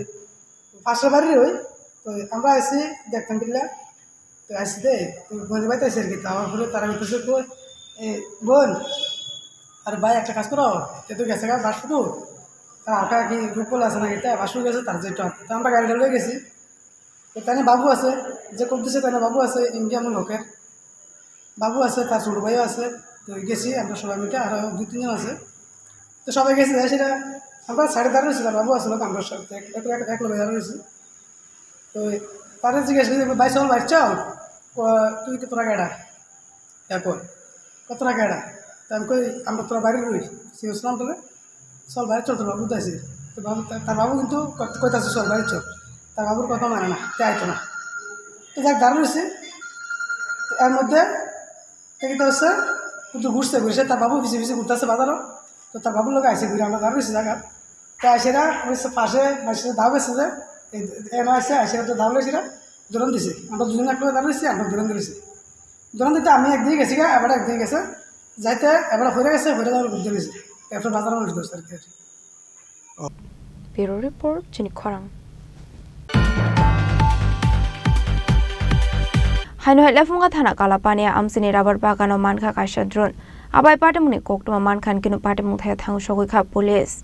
Pashe bari roi, to amra aisi dekhtam billa. তো আইসি দে, তো বন্ধু ভাই তো এসে আর কি, তো আমার ঘরে তারা বলতেছে, "কই, এ, বোন, আরে ভাই একটা কাজ করো, এ তো গেছে গা বাসু তো, তার হালকা কি রূপল আছে নাকি, তাই বাসু গেছে, তার যে একটু আনতে।" তো আমরা গাড়ি লয়ে গেছি। তো তানে বাবু আছে, যে কোপ দিছে তানে বাবু আছে, ইন্ডিয়া মূল লোকের। বাবু আছে, তার ছোট ভাইও আছে। তো গেছি আমরা সবাই মিলে, আরো দুই তিনজন আছে। তো সবাই গেছি, যাই সেটা আমরা সাইডে দাঁড়িয়ে রয়েছি, তার বাবু আছে, আমরা সব এক, এক, এক, এক লগে দাঁড়িয়ে রয়েছি। তো তারে জিজ্ঞেস করি, "ভাই, চল, বাইর চল, ক-, তুই তো তোরা কেডা?" এখন, "কতটা কেডা?" তো আমি কই, "আমরা তোরা বাইরে রই।" সে ইসলাম বলে, "চল, বাইরে চল, তোর বাবু তো আছে।" তো বাবু, তা-, তার বাবু কিন্তু ক-, কইতাছে, "চল, বাইরে চল।" তার বাবুর কথা মানে না, তে আইতো না। তো যাক, দাঁড়ানো হয়েছে। তো এর মধ্যে দেখি তো হচ্ছে, কিন্তু ঘুরছে, ঘুরছে, তার বাবু পিছে পিছে ঘুরতেছে বাজারও। তো তার বাবুর লোক আইসে ঘুরে, আমরা দাঁড়ানো হয়েছে জায়গা। তো আইসেরা ওই সে পাশে, পাশে ধাও গেছে যে, এই, এনে আইসে, আইসেরা তো ধাও গেছিরা, দৌড়ান দিছে। আমরা দুজন এক করে দাঁড়াইছি, আমরা দৌড়ান দিয়েছি। দৌড়ান দিতে আমি একদিকে গেছি গা, এবার একদিকে গেছে। যাইতে এবার হয়ে গেছে, হয়ে যাওয়ার বুদ্ধি গেছে। এরপর বাজার মানুষ দোষ আর কি। Bureau report, chini khorang. Haino hai Lephunga thana Kalapani amchini rubber bagano mankha kaisa drone. Abai patimungni koktwma mankha hinkhe no patimung thaya thang sogwi kha police.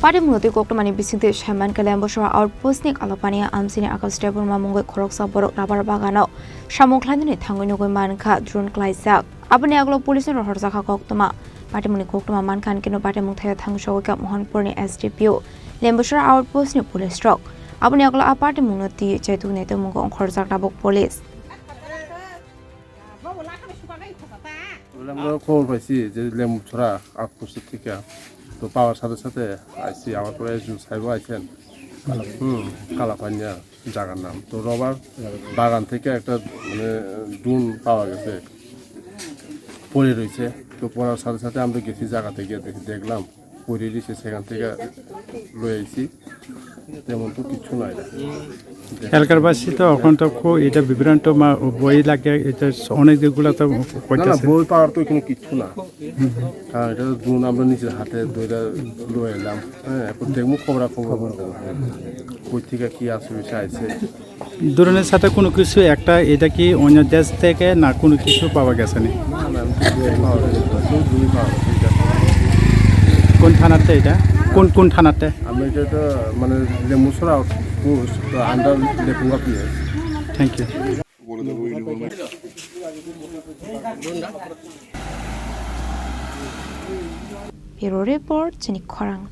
Party mwnotwi koktwmani bisingtwi saiman khe Lembusora outpost ni Alapani amchini Akash Debbarma mungwi khoroksa borok rabar bagano samung khlainani thangwi nugwi mankha drone klaijak. Aboni yagulo police ni rohorjakha koktwma. Party mungni koktwma mankha hinkhe no party mungthai thangwi sogwi kha Mohanpur ni S D P O, Lembusora outpost ni police rok. Aboni yagulo a party mungno twi chaituknai tongmungo ongkhorjak tabuk police. Bole আমরা খবর পাইছি যে লেম্বুছড়া আউটপোস্ট থেকে, তো পাওয়ার সাথে সাথে আইছি, আমার পরে একজন সাহেব আইছেন। হুম। কালাপানিয়া জায়গার নাম। তো রবার বাগান থেকে একটা, মানে, ড্রোন পাওয়া গেছে, পড়ে রয়েছে। তো পড়ার সাথে সাথে আমরা গেছি, জায়গাতে গিয়ে দেখি, দেখলাম পড়ে রয়েছে, সেখান থেকে লয়ে আইছি। তেমন তো কিচ্ছু নাই। এলাকাবাসী তো এখন তো খুব এটা বিভ্রান্ত, মা-, বই লাগে, এটা অনেক যেগুলো তো না, না, কইতাছে। বই পাওয়ার তো এখানে কিচ্ছু না। কারণ এটা তো ড্রোন আমরা নিজের হাতে ধরে লয়ে এলাম। হ্যাঁ, এখন দেখবো খবরাখবর। কই থেকে কি আসে বিষয় আছে। ড্রোনের সাথে কোনো কিছু একটা, এটা কি অন্য দেশ থেকে না কোনো কিছু পাওয়া গেছে নি? না, না, আমি তো ড্রোন পাওয়া গেছে না, শুধু ড্রোন পাওয়া গেছে, ঠিক আছে। কোন থানাতে এটা? কোন, কোন থানাতে? আমি এটা তো, মানে, লেম্বুছড়া আউটপোস্ট, তো under Lefunga PS. Thank you. Bureau Report, chini khorang.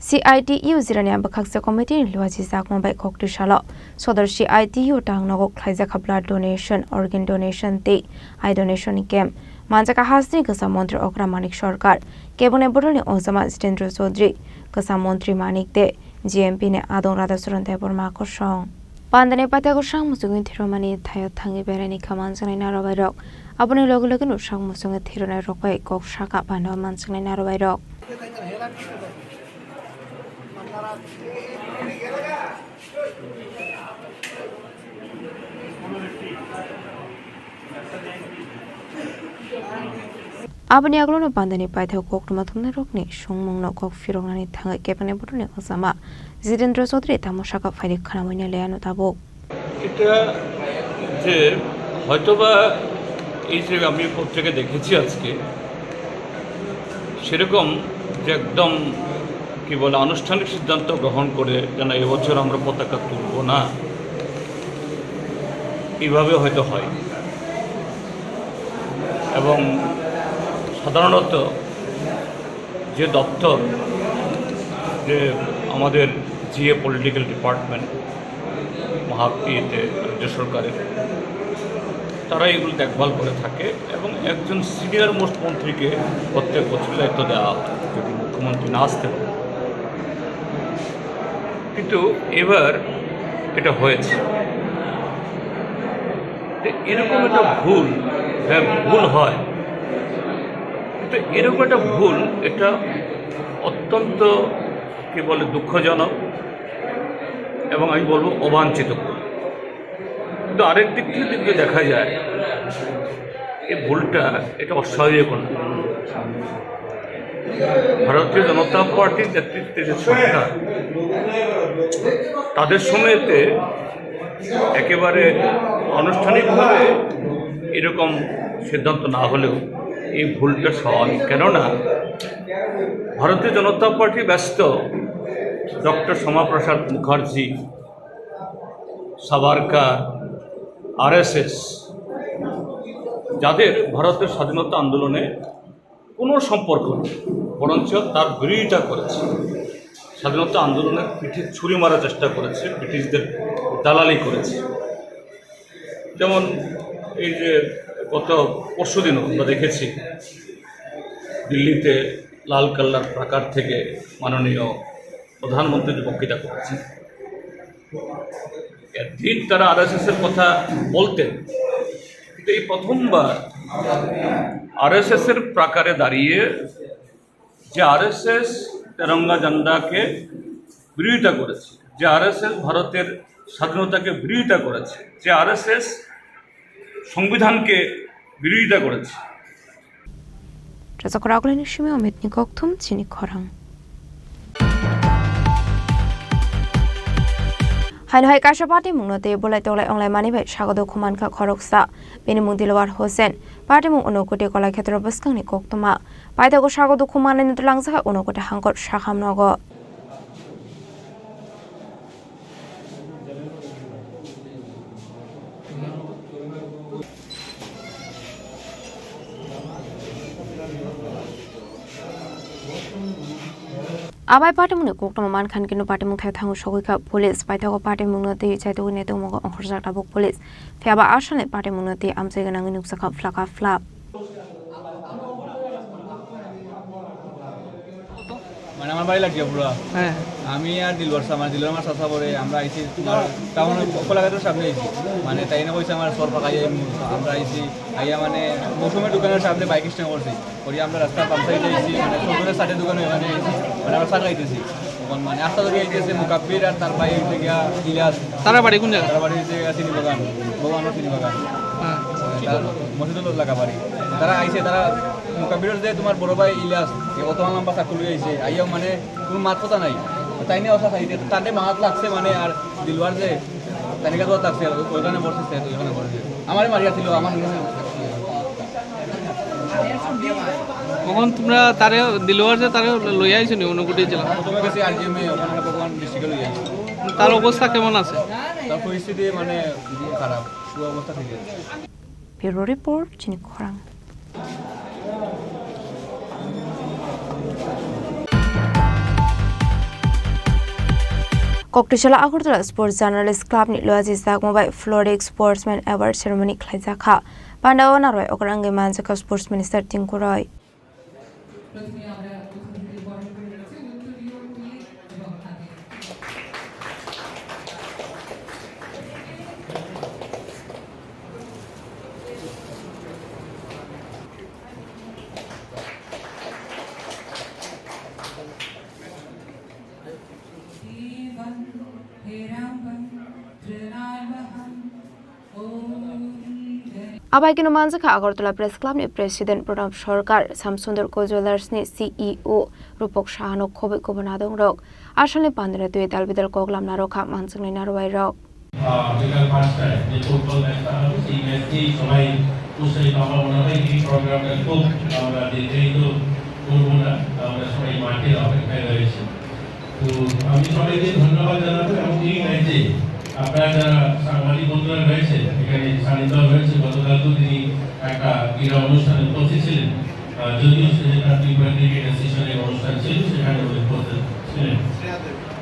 C I T U Jirania bwkhaksa committee ni luajijakma bai koktwi salo sodor C I T U tang nogo khlaijakha blood donation, organ donation tei eye donation camp. Manjaka hasteni kwcham montri okra Manik Sarkar, kebengni bodolni ojama Jitendra Chaudhary, kwcham montri Manik de, G M P ni adong Radhacharan Debbarma kosong. Pandani paithago sang muchungni thiromani thaio thangwi beraini kha manjaknai narobairok. Aboni loge loge no sang muchungni thironai rok bai kok saka pano manjaknai narobairok. Aboni yagulono pandani paithak koktwma thumnairokni songmungno kok phiroknani thangwi kebengni bodolni ojama Jitendra Chaudhary tamo saka phaidi khwnamwi nai laiano tabuk. এটা যে হয়তোবা এই যে আমি পত্রিকা দেখেছি আজকে, সেরকম যে একদম কি বলে আনুষ্ঠানিক সিদ্ধান্ত গ্রহণ করে যেন এবছর আমরা পতাকা তুলব না, এইভাবে হয়তো হয়। এবং সাধারণত যে দপ্তর, যে আমাদের জিএ পলিটিক্যাল ডিপার্টমেন্ট, মহাপিতে রাজ্য সরকারের, তারা এগুলো দেখভাল করে থাকে এবং একজন সিনিয়র মোস্ট মন্ত্রীকে প্রত্যেক বছর দায়িত্ব দেওয়া হয়, যদি মুখ্যমন্ত্রী না আসতে পারে। কিন্তু এবার এটা হয়েছে। তো এরকম একটা ভুল, হ্যাঁ, ভুল হয়। তো এরকম একটা ভুল, এটা অত্যন্ত, কি বলে, দুঃখজনক এবং আমি বলবো অবাঞ্ছিত ভুল। কিন্তু আরেক দিক থেকে যদি দেখা যায়, এই ভুলটা, এটা অস্বাভাবিক কোনো ভুল। ভারতীয় জনতা পার্টির নেতৃত্বে যে সরকার, তাদের সময়তে একেবারে আনুষ্ঠানিকভাবে এরকম সিদ্ধান্ত না হলেও এই ভুলটা স্বাভাবিক। কেননা ভারতীয় জনতা পার্টি ব্যস্ত ডক্টর শ্যামাপ্রসাদ মুখার্জি, সাভারকার, আরএসএস, যাদের ভারতের স্বাধীনতা আন্দোলনে কোনো সম্পর্ক নেই, বরঞ্চ তার বিরোধিতা করেছে, স্বাধীনতা আন্দোলনের পিঠে ছুরি মারার চেষ্টা করেছে, ব্রিটিশদের দালালি করেছে। যেমন এই যে গত পরশুদিনও আমরা দেখেছি, দিল্লিতে লাল কেল্লার প্রাকার থেকে মাননীয় প্রধানমন্ত্রী যে বক্তৃতা করেছেন, একদিন তারা আরএসএস এর কথা বলতেন, কিন্তু এই প্রথমবার আরএসএস এর প্রাকারে দাঁড়িয়ে যে আরএসএস তেরঙ্গা ঝান্ডাকে বিরোধিতা করেছে, যে আরএসএস ভারতের স্বাধীনতাকে বিরোধিতা করেছে, যে আরএসএস সংবিধানকে বিরোধিতা করেছে। Rwchapra Akulini simi Omitni kokthum chini khorang. Haino hai kaisa patimungno tei bolai toklai onglaimani bai sago dukhu mankha khoroksa. Bini mung Dilwar Hussain. Patimung Unakoti Kolaikhetro bwskangni koktwma. Paithago sago dukhu mannaino twlangjakha Unakoti hangkor sakham nogo. Abai patimungni koktwma mankha hwnkhe no patimung thai thango sogwi kha police. Paithago patimungno twi chaitugwi netukmungo ongkhorjak tabuk police. Phiyaba asalni patimungno twi amchai gwnangwi nukjakha phlaka phlak. মানে আমার বাড়ি লাগিয়া পুরা। হ্যাঁ। আমি আর দিলবার শাহ, মানে দিলবার আমার চাচা পড়ে, আমরা আইছি তোমার টাউনের কলাঘাটের সামনে আইছি। মানে তাই না কইছে আমার সর পাকাই আইমু, আমরা আইছি, আইয়া মানে মৌসুমের দোকানের সামনে বাইক স্ট্যান্ড করছি। করি আমরা রাস্তা বাম সাইডে আইছি, মানে সজনের সাইডে দোকান ওখানে আইছি। মানে আমরা সার খাইতেছি। তখন মানে আস্তা ধরে আইতেছে মুকাব্বির আর তার ভাই হইতে গিয়া ইলিয়াস। তারা বাড়ি কোন জায়গা? তারা বাড়ি হইতে গিয়া চিনি বাগান, ভগবানও চিনি বাগান। হ্যাঁ। তার মসজিদুল লাগা বাড়ি। তারা আইছে, তারা মুকাব্বিরের যে তোমার বড় ভাই ইলিয়াস, এ অত লম্বা চাকু লই আইছে, আইয়াও মানে কোনো মাত কথা নাই। তাই নিয়ে অসা খাইতে, তার মাত লাগছে মানে, আর দিলওয়ার যে তানিকা তো লাগছে, ওইখানে বসে, ওইখানে বসে। আমারে মারিয়া ছিল, আমার নিয়ে তখন তোমরা তারে দিলওয়ার যে তারে লইয়া আইছো নি অনুকুটি জেলা? প্রথমে গেছি আরজিএমএ, ওখানে ভগবান ডিস্ট্রিক্টে লইয়া আইছি। তার অবস্থা কেমন আছে? তার পরিস্থিতি মানে খুব খারাপ, পুরো অবস্থা ঠিক আছে। Bureau Report, Chini Khorang. Koktisala Agartala Sports Journalist Club ni loyajijak Mobile Florik Sportsman Award Ceremony khlaijakha. Pandao narwai okra wngwi manjakha Sports Minister Tinku Roy. প্রথমে আমরা প্রথম থেকে বরণ করে নিচ্ছি উত্তরীয় টিএ এবং হাতে। Abai keno manjakha Agartala Press Club ni President Pranab Sarkar, Samsundar Co Jewellers ni C E O Rupak Saha no khobwi kubun adong rok. Asalni pandra twi dal bidal kok lamna rok kha manjaknai narwai rok. আহ, বিকাল পাঁচটায় যে ফুটবল ম্যাচটা হবে, সেই ম্যাচ নিয়েই সবাই উৎসাহিত। আমার মনে হয় এই প্রোগ্রামটা খুব আমরা দীর্ঘায়িত করবো না, আমরা সবাই মাঠের অপেক্ষায় রয়েছি। তো আমি সবাইকে ধন্যবাদ জানাবো এবং এই ম্যাচে আপনারা যারা সাংবাদিক বন্ধুরা রয়েছেন, এখানে সানিদ রয়েছে, গতকালকেও তিনি একটা ক্রীড়া অনুষ্ঠানে উপস্থিত ছিলেন, আহ, যদিও সেটা ত্রিপুরা ক্রিকেট অ্যাসোসিয়েশনের অনুষ্ঠান ছিল, সেখানে উনি উপস্থিত ছিলেন।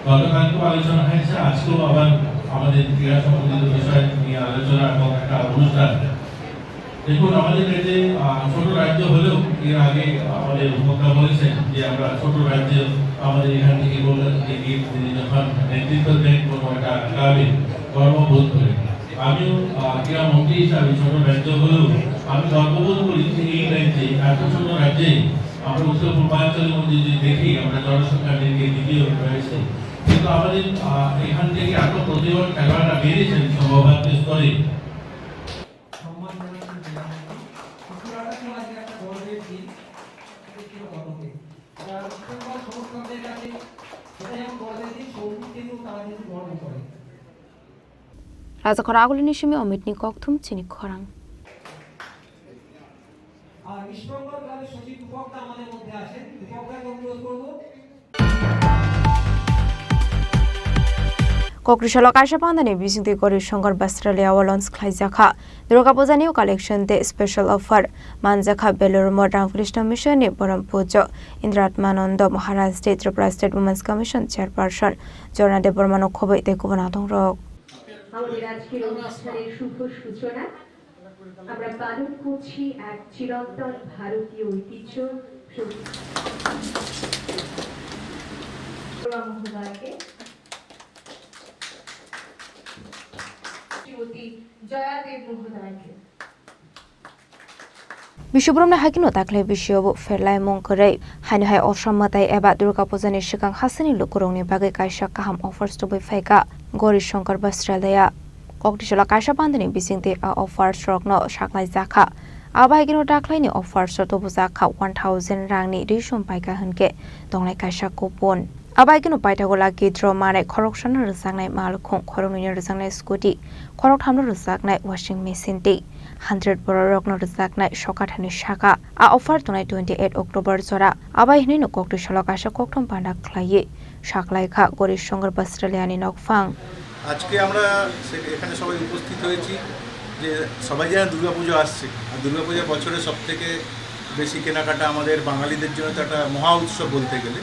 গতকালকেও আলোচনা হয়েছে, আজকেও আবার আমাদের ক্রীড়া সম্বন্ধিত বিষয় নিয়ে আলোচনা এবং একটা অনুষ্ঠান। দেখুন, আমাদের কাছে, আহ, ছোট রাজ্য হলেও এর আগে আমাদের বক্তা বলেছেন যে আমরা ছোট রাজ্য, আমাদের এখান থেকে কলকাতা থেকে গিয়ে তিনি যখন নেতৃত্ব দেন কোনো একটা ক্লাবে, গর্ববোধ করি। আমিও, আহ, ক্রীড়া মন্ত্রী হিসাবে ছোট রাজ্য হলেও আমি গর্ববোধ করি যে এই রাজ্যে, এত ছোট রাজ্যে আমরা উত্তর পূর্বাঞ্চলের মধ্যে যদি দেখি, আমরা জনসংখ্যা দিক দিয়ে দ্বিতীয় রয়েছে। কিন্তু আমাদের, আহ, এখান থেকে এত প্রতিভার খেলোয়াড়রা বেরিয়েছেন সর্বভারতীয় স্তরে। সম্মান জানাচ্ছেন জেলা মন্ত্রী। শিশুরাটা তো আজকে একটা গর্বের দিন, এটা কিরকম হবে? তারা উত্তরবঙ্গ সমর্থকদের কাছে সেটা যেমন গর্বের দিন, সৌভিক কিন্তু তারা কিন্তু গর্ব করে। Rajakhor Agulini simi Omitni kokthum chini khorang. আর ইস্টবেঙ্গল ক্লাবের সচিব রূপক দা আমাদের মধ্যে আছেন, রূপক দাকে অনুরোধ করবো। Kokri salo kaisa pandani bisingtwi Gauri Shankar Bastralia o launch khlaijakha. Durga Puja ni o collection tei special offer manjakha Belur Math Ramakrishna Mission ni Param Pujo Indratmanando Maharaj tei Tripura State Women's Commission Chairperson Jorna Debbarma no khobwi tei kubun adongrok. আমাদের আজকের অনুষ্ঠানের শুভ সূচনা আমরা পালন করছি এক চিরন্তন ভারতীয় ঐতিহ্য। মহোদয়কে, শ্রীমতী জয়া দেব মহোদয়কে। Biswabrumni hakino dakhli bisio bo pherlaimung kwrwi. Haino hai Orsa mwtai eba Durga Puja ni swkang hasteni lukurokni bagwi kaisa kaham offers tubui phaikha Gauri Shankar Vastralaya. Koktisolo kaisa bandini bisingtwi a offers rokno saklaijakha. Abo haikeno dakhlaini offers o tubujakha one thousand rangni ri sum paikha hwnkhe tongnai kaisa coupon. Abo haikeno paithago lucky draw manai khoroksano rwjaknai malkhung, khoroknwino rwjaknai scooty, khorokthamno rwjaknai washing machine tei hundred bororokno rwjaknai sokathani saka. A offer tongnai twenty eight October jora. Abai hwnwi no kokti salo kaisa kokthum panda khlaiwi saklaikha Gauri Shankar Vastralaya ni nokphang. আজকে আমরা সে-, এখানে সবাই উপস্থিত হয়েছি যে সবাই জানে দুর্গাপুজো আসছে, আর দুর্গাপূজা বছরের সব থেকে বেশি কেনাকাটা আমাদের বাঙালিদের জন্য তো একটা মহা উৎসব বলতে গেলে।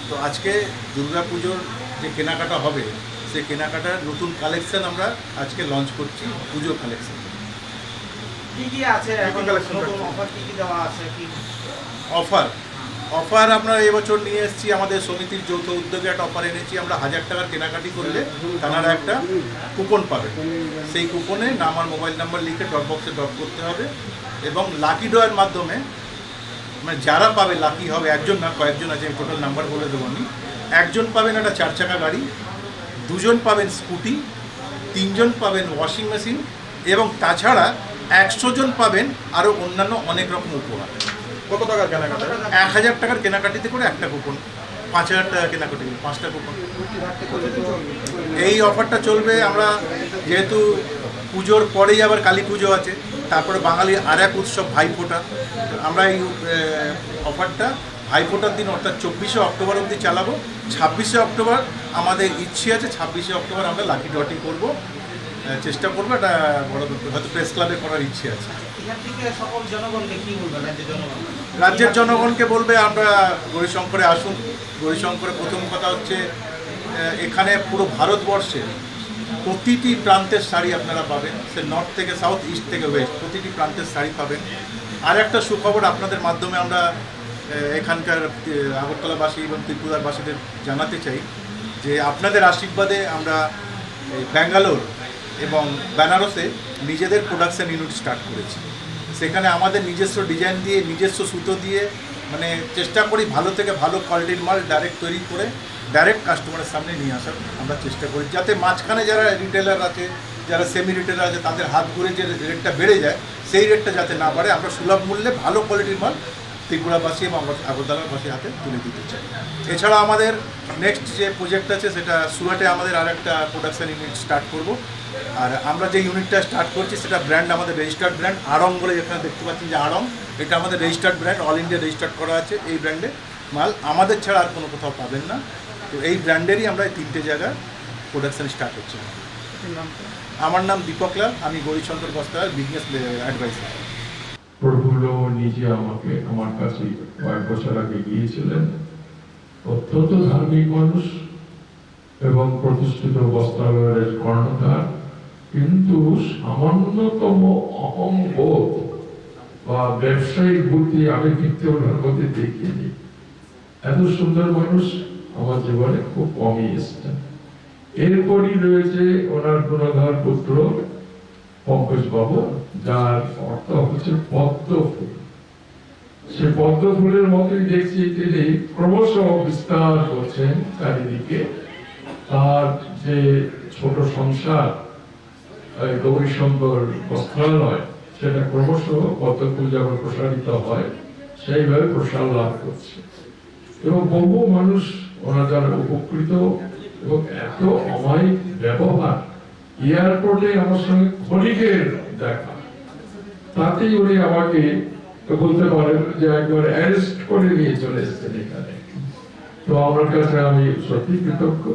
তো আজকে দুর্গাপুজোর যে কেনাকাটা হবে, সেই কেনাকাটার নতুন কালেকশন আমরা আজকে লঞ্চ করছি, পুজো কালেকশন। কি কি আছে এখন? কালেকশন নতুন আছে? অফার কি কি দেওয়া আছে? কি অফার, অফার আমরা এবছর নিয়ে এসেছি, আমাদের সমিতির যৌথ উদ্যোগে একটা অফার এনেছি। আমরা হাজার টাকার কেনাকাটি করলে তারা একটা কুপন পাবে। সেই কুপনে নাম আর মোবাইল নাম্বার লিখে ড্রপ বক্সে ড্রপ করতে হবে এবং লাকি ড্রয়ের মাধ্যমে, মানে, যারা পাবে, লাকি হবে, একজন না, কয়েকজন আছে, আমি টোটাল নাম্বার বলে দেবো আমি। একজন পাবেন একটা চার চাকা গাড়ি, দুজন পাবেন স্কুটি, তিনজন পাবেন ওয়াশিং মেশিন এবং তাছাড়া একশো জন পাবেন আরও অন্যান্য অনেক রকম উপহার। কত টাকার কেনাকাটা? এক হাজার টাকার কেনাকাটিতে করে একটা কুপন, পাঁচ হাজার টাকা কেনাকাটি, পাঁচটা কুপন। এই অফারটা চলবে। আমরা যেহেতু পুজোর পরেই আবার কালী পুজো আছে, তারপরে বাঙালির আর এক উৎসব ভাইফোঁটা। আমরা এই, আহ, অফারটা ভাইফোঁটার দিন, অর্থাৎ চব্বিশে অক্টোবর অবধি চালাবো। ছাব্বিশে অক্টোবর আমাদের ইচ্ছে আছে, ছাব্বিশে অক্টোবর আমরা লাকি ড্রটি করবো। আহ, চেষ্টা করবো, এটা বড় ব্যাপার, হয়তো প্রেস ক্লাবে করার ইচ্ছে আছে। এখান থেকে সকল জনগণকে কি বলবেন, রাজ্যের জনগণ? রাজ্যের জনগণকে বলবে, আমরা গৌরীশঙ্করে আসুন। গৌরীশঙ্করে প্রথম কথা হচ্ছে, আহ, এখানে পুরো ভারতবর্ষের প্রতিটি প্রান্তের শাড়ি আপনারা পাবেন, সে নর্থ থেকে সাউথ, ইস্ট থেকে ওয়েস্ট, প্রতিটি প্রান্তের শাড়ি পাবেন। আর একটা সুখবর আপনাদের মাধ্যমে আমরা, আহ, এখানকার, আহ, আগরতলাবাসী এবং ত্রিপুরাবাসীদের জানাতে চাই যে আপনাদের আশীর্বাদে আমরা এই ব্যাঙ্গালোর এবং বেনারসে নিজেদের প্রোডাকশন ইউনিট স্টার্ট করেছি। সেখানে আমাদের নিজস্ব ডিজাইন দিয়ে, নিজস্ব সুতো দিয়ে, মানে, চেষ্টা করি ভালো থেকে ভালো কোয়ালিটির মাল ডাইরেক্ট তৈরি করে ডাইরেক্ট কাস্টমারের সামনে নিয়ে আসার আমরা চেষ্টা করি, যাতে মাঝখানে যারা রিটেলার আছে, যারা সেমি রিটেলার আছে, তাদের হাত ঘুরে যে রেটটা বেড়ে যায়, সেই রেটটা যাতে না বাড়ে, আমরা সুলভ মূল্যে ভালো কোয়ালিটির মাল ত্রিপুরাবাসী এবং আগর-, আগরতলাবাসীর হাতে তুলে দিতে চাই। এছাড়া আমাদের নেক্সট যে প্রজেক্ট আছে, সেটা সুরাটে আমাদের আর একটা প্রোডাকশন ইউনিট স্টার্ট করব। আর আমরা যে ইউনিটটা স্টার্ট করছি, সেটা ব্র্যান্ড আমাদের রেজিস্টার্ড ব্র্যান্ড আড়ং বলে, যেখানে দেখতে পাচ্ছেন যে আড়ং, এটা আমাদের registered brand, all India registered করা আছে। এই ব্র্যান্ডে মাল আমাদের ছাড়া আর কোনো কোথাও পাবেন না। তো এই ব্র্যান্ডেরই আমরা এই তিনটে জায়গায় প্রোডাকশন স্টার্ট হচ্ছে। আমার নাম দীপক লাল, আমি গৌরীশঙ্কর বস্ত্রালয়ের বিজনেস অ্যাডভাইজার। প্রফুল্ল নিজে আমাকে, আমার কাছে কয়েক বছর আগে গিয়েছিলেন। অত্যন্ত ধার্মিক মানুষ এবং প্রতিষ্ঠিত বস্ত্রালয়ের কর্ণধার, কিন্তু সামান্যতম অহংবোধ বা ব্যবসায়িক বুদ্ধি আমি কিন্তু ওনার মধ্যে দেখিনি। এত সুন্দর মানুষ আমার জীবনে খুব কমই এসেছেন। এরপরই রয়েছে ওনার গুণধর পুত্র পঙ্কজ বাবু, যার অর্থ হচ্ছে পদ্ম ফুল। সে পদ্ম ফুলের মতোই দেখছি, তিনি ক্রমশ বিস্তার করছেন চারিদিকে। তার যে ছোট সংসার, এই গৌরীশঙ্কর বস্ত্রালয়, সেটা ক্রমশ পদ্ম ফুল যেমন প্রসারিত হয়, সেইভাবে প্রসার লাভ করছে। এবং বহু মানুষ ওনার দ্বারা উপকৃত এবং এত অমায়িক ব্যবহার। এয়ারপোর্টে আমার সঙ্গে ক্ষণিকের দেখা, তাতেই উনি আমাকে তো বলতে পারেন যে একবার অ্যারেস্ট করে নিয়ে চলে এসেছেন এখানে। তো আমার কাছে, আমি সত্যি কৃতজ্ঞ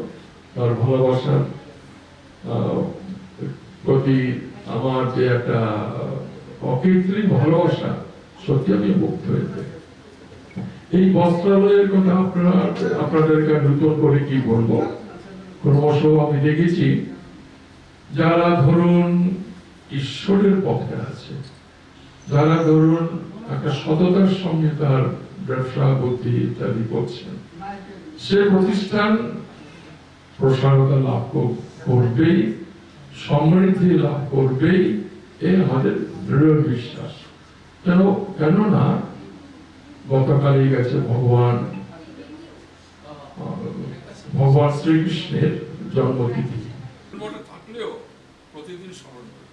তার ভালোবাসার, আহ, প্রতি আমার যে একটা অকৃত্রিম ভালোবাসা, সত্যি আমি মুগ্ধ হয়ে যাই। এই বস্ত্রালয়ের কথা আপনারা, আপনাদেরকে আর নতুন করে কি বলবো? ক্রমশ আমি দেখেছি, যারা, ধরুন, ঈশ্বরের পথে আছে, যারা, ধরুন, একটা সততার সঙ্গে তার ব্যবসা বুদ্ধি ইত্যাদি করছেন, সে প্রতিষ্ঠান প্রসারতা লাভ কর-, করবেই, সমৃদ্ধি লাভ করবেই, এই আমাদের দৃঢ় বিশ্বাস। কেন, কেননা গতকালই গেছে ভগবান, আহ, ভগবান শ্রীকৃষ্ণের জন্মতিথি। মঠে থাকলেও প্রতিদিন স্মরণ করি।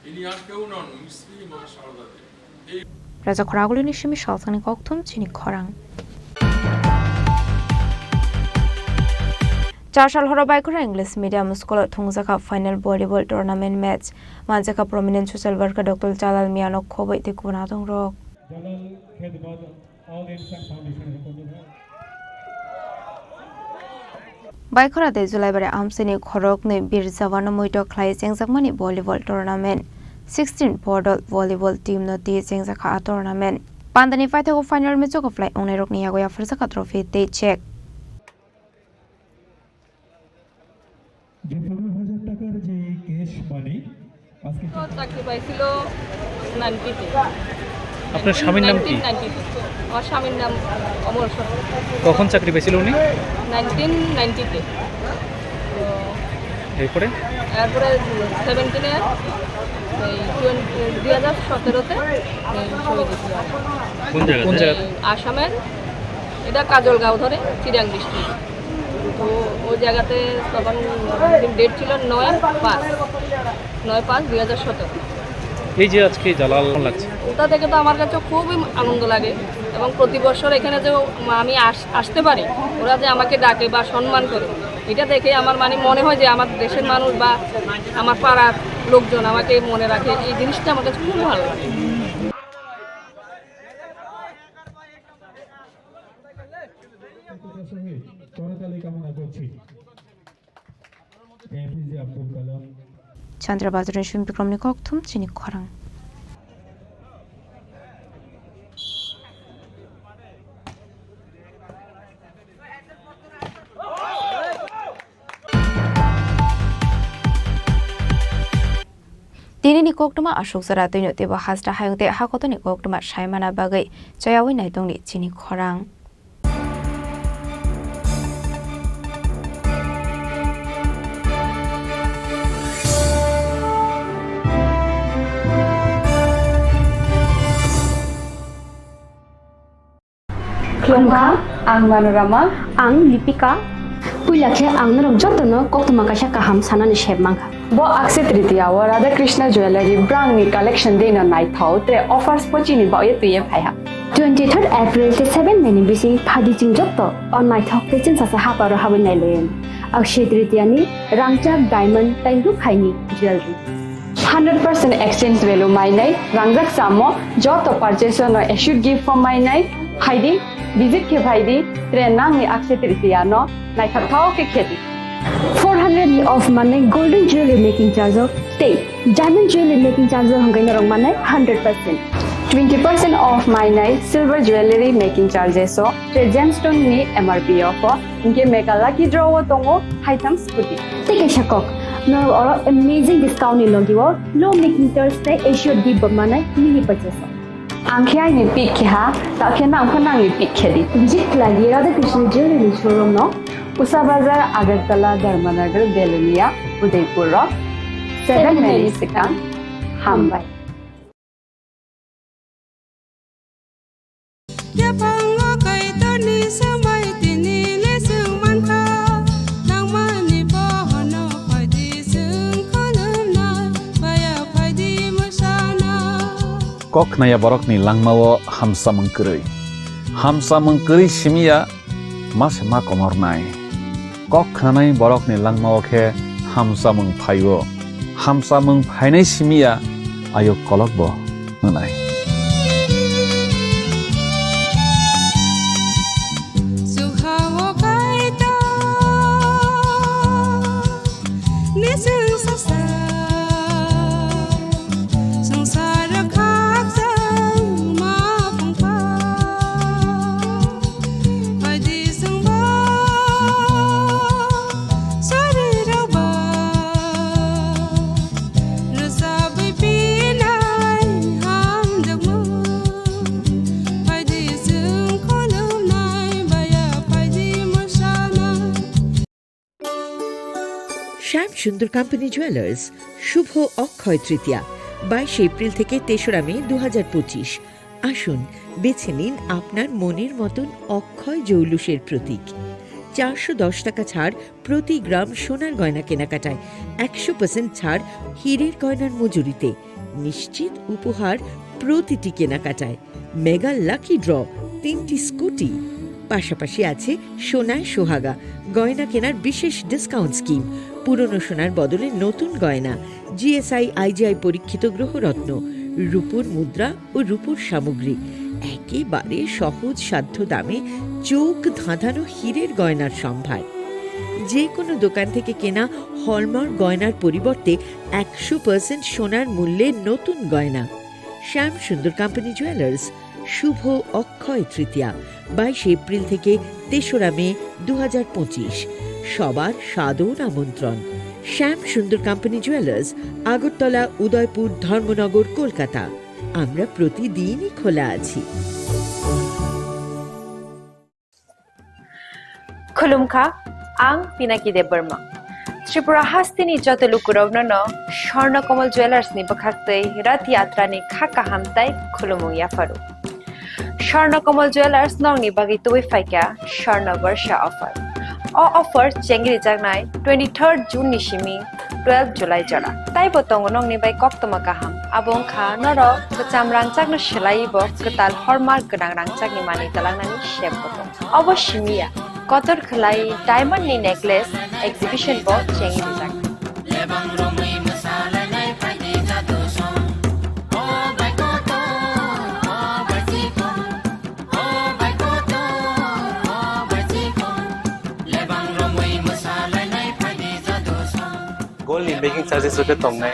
ইনি আর কেউ নন, উনি শ্রী মা সারদা দেবী। এই Raja Khoragulini simi salsani kokthum chini khorang. Char sal horo Baikhora English Medium School o thungjakha final volleyball tournament match. Manjakha prominent social worker Doctor Jalal Miano khoboi tei kubun adongrok. Jalal Khedmat All India Foundation Recognition. Baikhora tei Julaibari amchaini khoroknwi Bir Jawano muitok khlai chengjakmani volleyball tournament. Sixteen bodol volleyball team no twi chengjakha a tournament. Pandani paithago final match o kwplai wngnairokni yago yapharjakha trophy tei cheque. যে পনেরো হাজার টাকার যে ক্যাশ মানি আজকে তো চাকরি পাইছিল নাইনটিতে। আপনার স্বামীর নাম কি? নাইনটিন নাইনটিতে। আমার স্বামীর নাম অমল সরকার। কখন চাকরি পেয়েছিল উনি? নাইনটিন নাইনটিতে। তো এরপরে? এরপরে সেভেন্টিনে, এই টোয়েন্টি, দুই হাজার সতেরোতে এই শহীদ হয়েছিল। কোন জায়গা? কোন জায়গা? এই আসামের, এটা কাজলগাঁও ধরে, চিরাং ডিস্ট্রিক্ট। তো ওই জায়গাতে তখন ডেট ছিল নয় পাঁচ, নয় পাঁচ দুই হাজার সতেরো। এই যে আজকে জালাল লাগছে। ওটা দেখে তো আমার কাছে খুবই আনন্দ লাগে এবং প্রতি বছর এখানে যে আমি আস-, আসতে পারি, ওরা যে আমাকে ডাকে বা সম্মান করে, এটা দেখে আমার মানে মনে হয় যে আমার দেশের মানুষ বা আমার পাড়ার লোকজন আমাকে মনে রাখে, এই জিনিসটা আমার কাছে খুব ভালো লাগে। করতালি কামনা করছি। এপিজে Abdul Kalam. Chandra Bazar ni Sumi Bikram ni kokthum chini khorang. Tini ni koktwma aswk jora twino teibo hasta hayung tei hakotoni koktwma saimana bagwi chayawi naitongni chini khorang. Khulumkha, ang Manorama. Ang Lipika. Puila khe ang norok jotono koktwma kaisa kaham sanani sep mankha. Bo Akshaya Tritiya o Radha Krishna Jewellery brangni collection dino naithok tre offers pochini baoye twiye phaiha. Twenty-third April tei seven May ni bising phaidi chwng joto o naithok tei chwngsasa haparo habwi nailaiyani. Akshaya Tritiya ni rangchak diamond tei rukhaini jewellery. Hundred percent exchange value mainai rangjak chamo joto purchase no assured gift form mainai phaidi, visit khe phaidi, tre nangni Akshaya Tritiya no naithokthok khe khedi. Four hundred ni off manai golden jewelry making charge o tei diamond jewelry making charge o hwnkhai norok manai hundred percent. Twenty percent off mainai silver jewelry making charges o tre gemstone ni M R P o pho. Hinkhe Mega Lucky Draw o tongo haitham scooty. Tei kaisa kok, norok oro amazing discount ni logi o low making charge tei assured gift bo manai mini purchase o. Ang khe aini pick khe ha, ta khe nang pho nangni pick khe di. Visit khlai di Radha Krishna Jewelry showroom no, Usa Bazar, Agartala, Dharmanagar, Belonia, Udaipur o seven May ni swkang. Hambai. Yaphango Kaitorni swbai tini le chwng mankha, nangmani bohono phaidi chwng khulumnai, baya phaidi mwsana. Kok khnaya borokni langmao hamsamung kwrwi. Hamsamung kwrwi simiya ma se ma komornai. Kok khnanai borokni langmao khe hamsamung phaio. Hamsamung phainai simiya ayuk kolokbo wngnai. Chwng ha-o Kaitor ni chwng sasa. Swngchar khakchangma phungkha, phaidi chwngbo sarirokba rwchabwi pinai hamjakmung, phaidi chwng khulumnai baya phaidi mwsana. Shyam Sundur Company Jewelers, Shubho Okhoy Tritiya, বাইশে এপ্রিল থেকে তেসরা মে দু হাজার পঁচিশ। আসুন, বেছে নিন আপনার মনের মতন অক্ষয় জৌলুসের প্রতীক। চারশো দশ টাকা ছাড় প্রতি গ্রাম সোনার গয়না কেনাকাটায়, একশো পার্সেন্ট ছাড় হীরের গয়নার মজুরিতে, নিশ্চিত উপহার প্রতিটি কেনাকাটায়, মেগা লাকি ড্র, তিনটি স্কুটি। পাশাপাশি আছে সোনায় সোহাগা, গয়না কেনার বিশেষ ডিসকাউন্ট স্কিম, পুরনো সোনার বদলে নতুন গয়না, জিএসআই আইজিআই পরীক্ষিত গ্রহরত্ন, রূপোর মুদ্রা ও রূপোর সামগ্রী, একেবারে সহজ সাধ্য দামে চোখ ধাঁধানো হীরের গয়নার সম্ভার। যে কোনো দোকান থেকে কেনা হলমার্ক গয়নার পরিবর্তে একশো পার্সেন্ট সোনার মূল্যে নতুন গয়না। শ্যাম সুন্দর কোম্পানি জুয়েলার্স, শুভ অক্ষয় তৃতীয়া, বাইশে এপ্রিল থেকে তেসরা মে দু হাজার পঁচিশ। সবার সাদর আমন্ত্রণ। শ্যাম সুন্দর কোম্পানি জুয়েলার্স, আগরতলা, উদয়পুর, ধর্মনগর, কলকাতা। আমরা প্রতিদিনই খোলা আছি। Khulumkha, ang Pinaki Debbarma. Tripura hasteni joto lukurokno no Swarna Kamal Jewellers ni bwkhaktwi Rath Yatra ni kha kaham tai khulumung yapharu. Swarna Kamal Jewellers nokni bagwi tubui phaikha Swarna Barsha offer. O offer chengri jaknai twenty-third June ni simi twelve July jora. Taibo tongo nokni bai koktwma kaham. Abo wngkha norok kwcham rangchakno swlaiwi bo kwtal hallmark gwnang rangchakni manwi twlangnani sep bo tongo. Obo simi ya, kotor khwlai diamond ni necklace exhibition bo chengwi rijak. Gold ni making charges rok khe tongnai.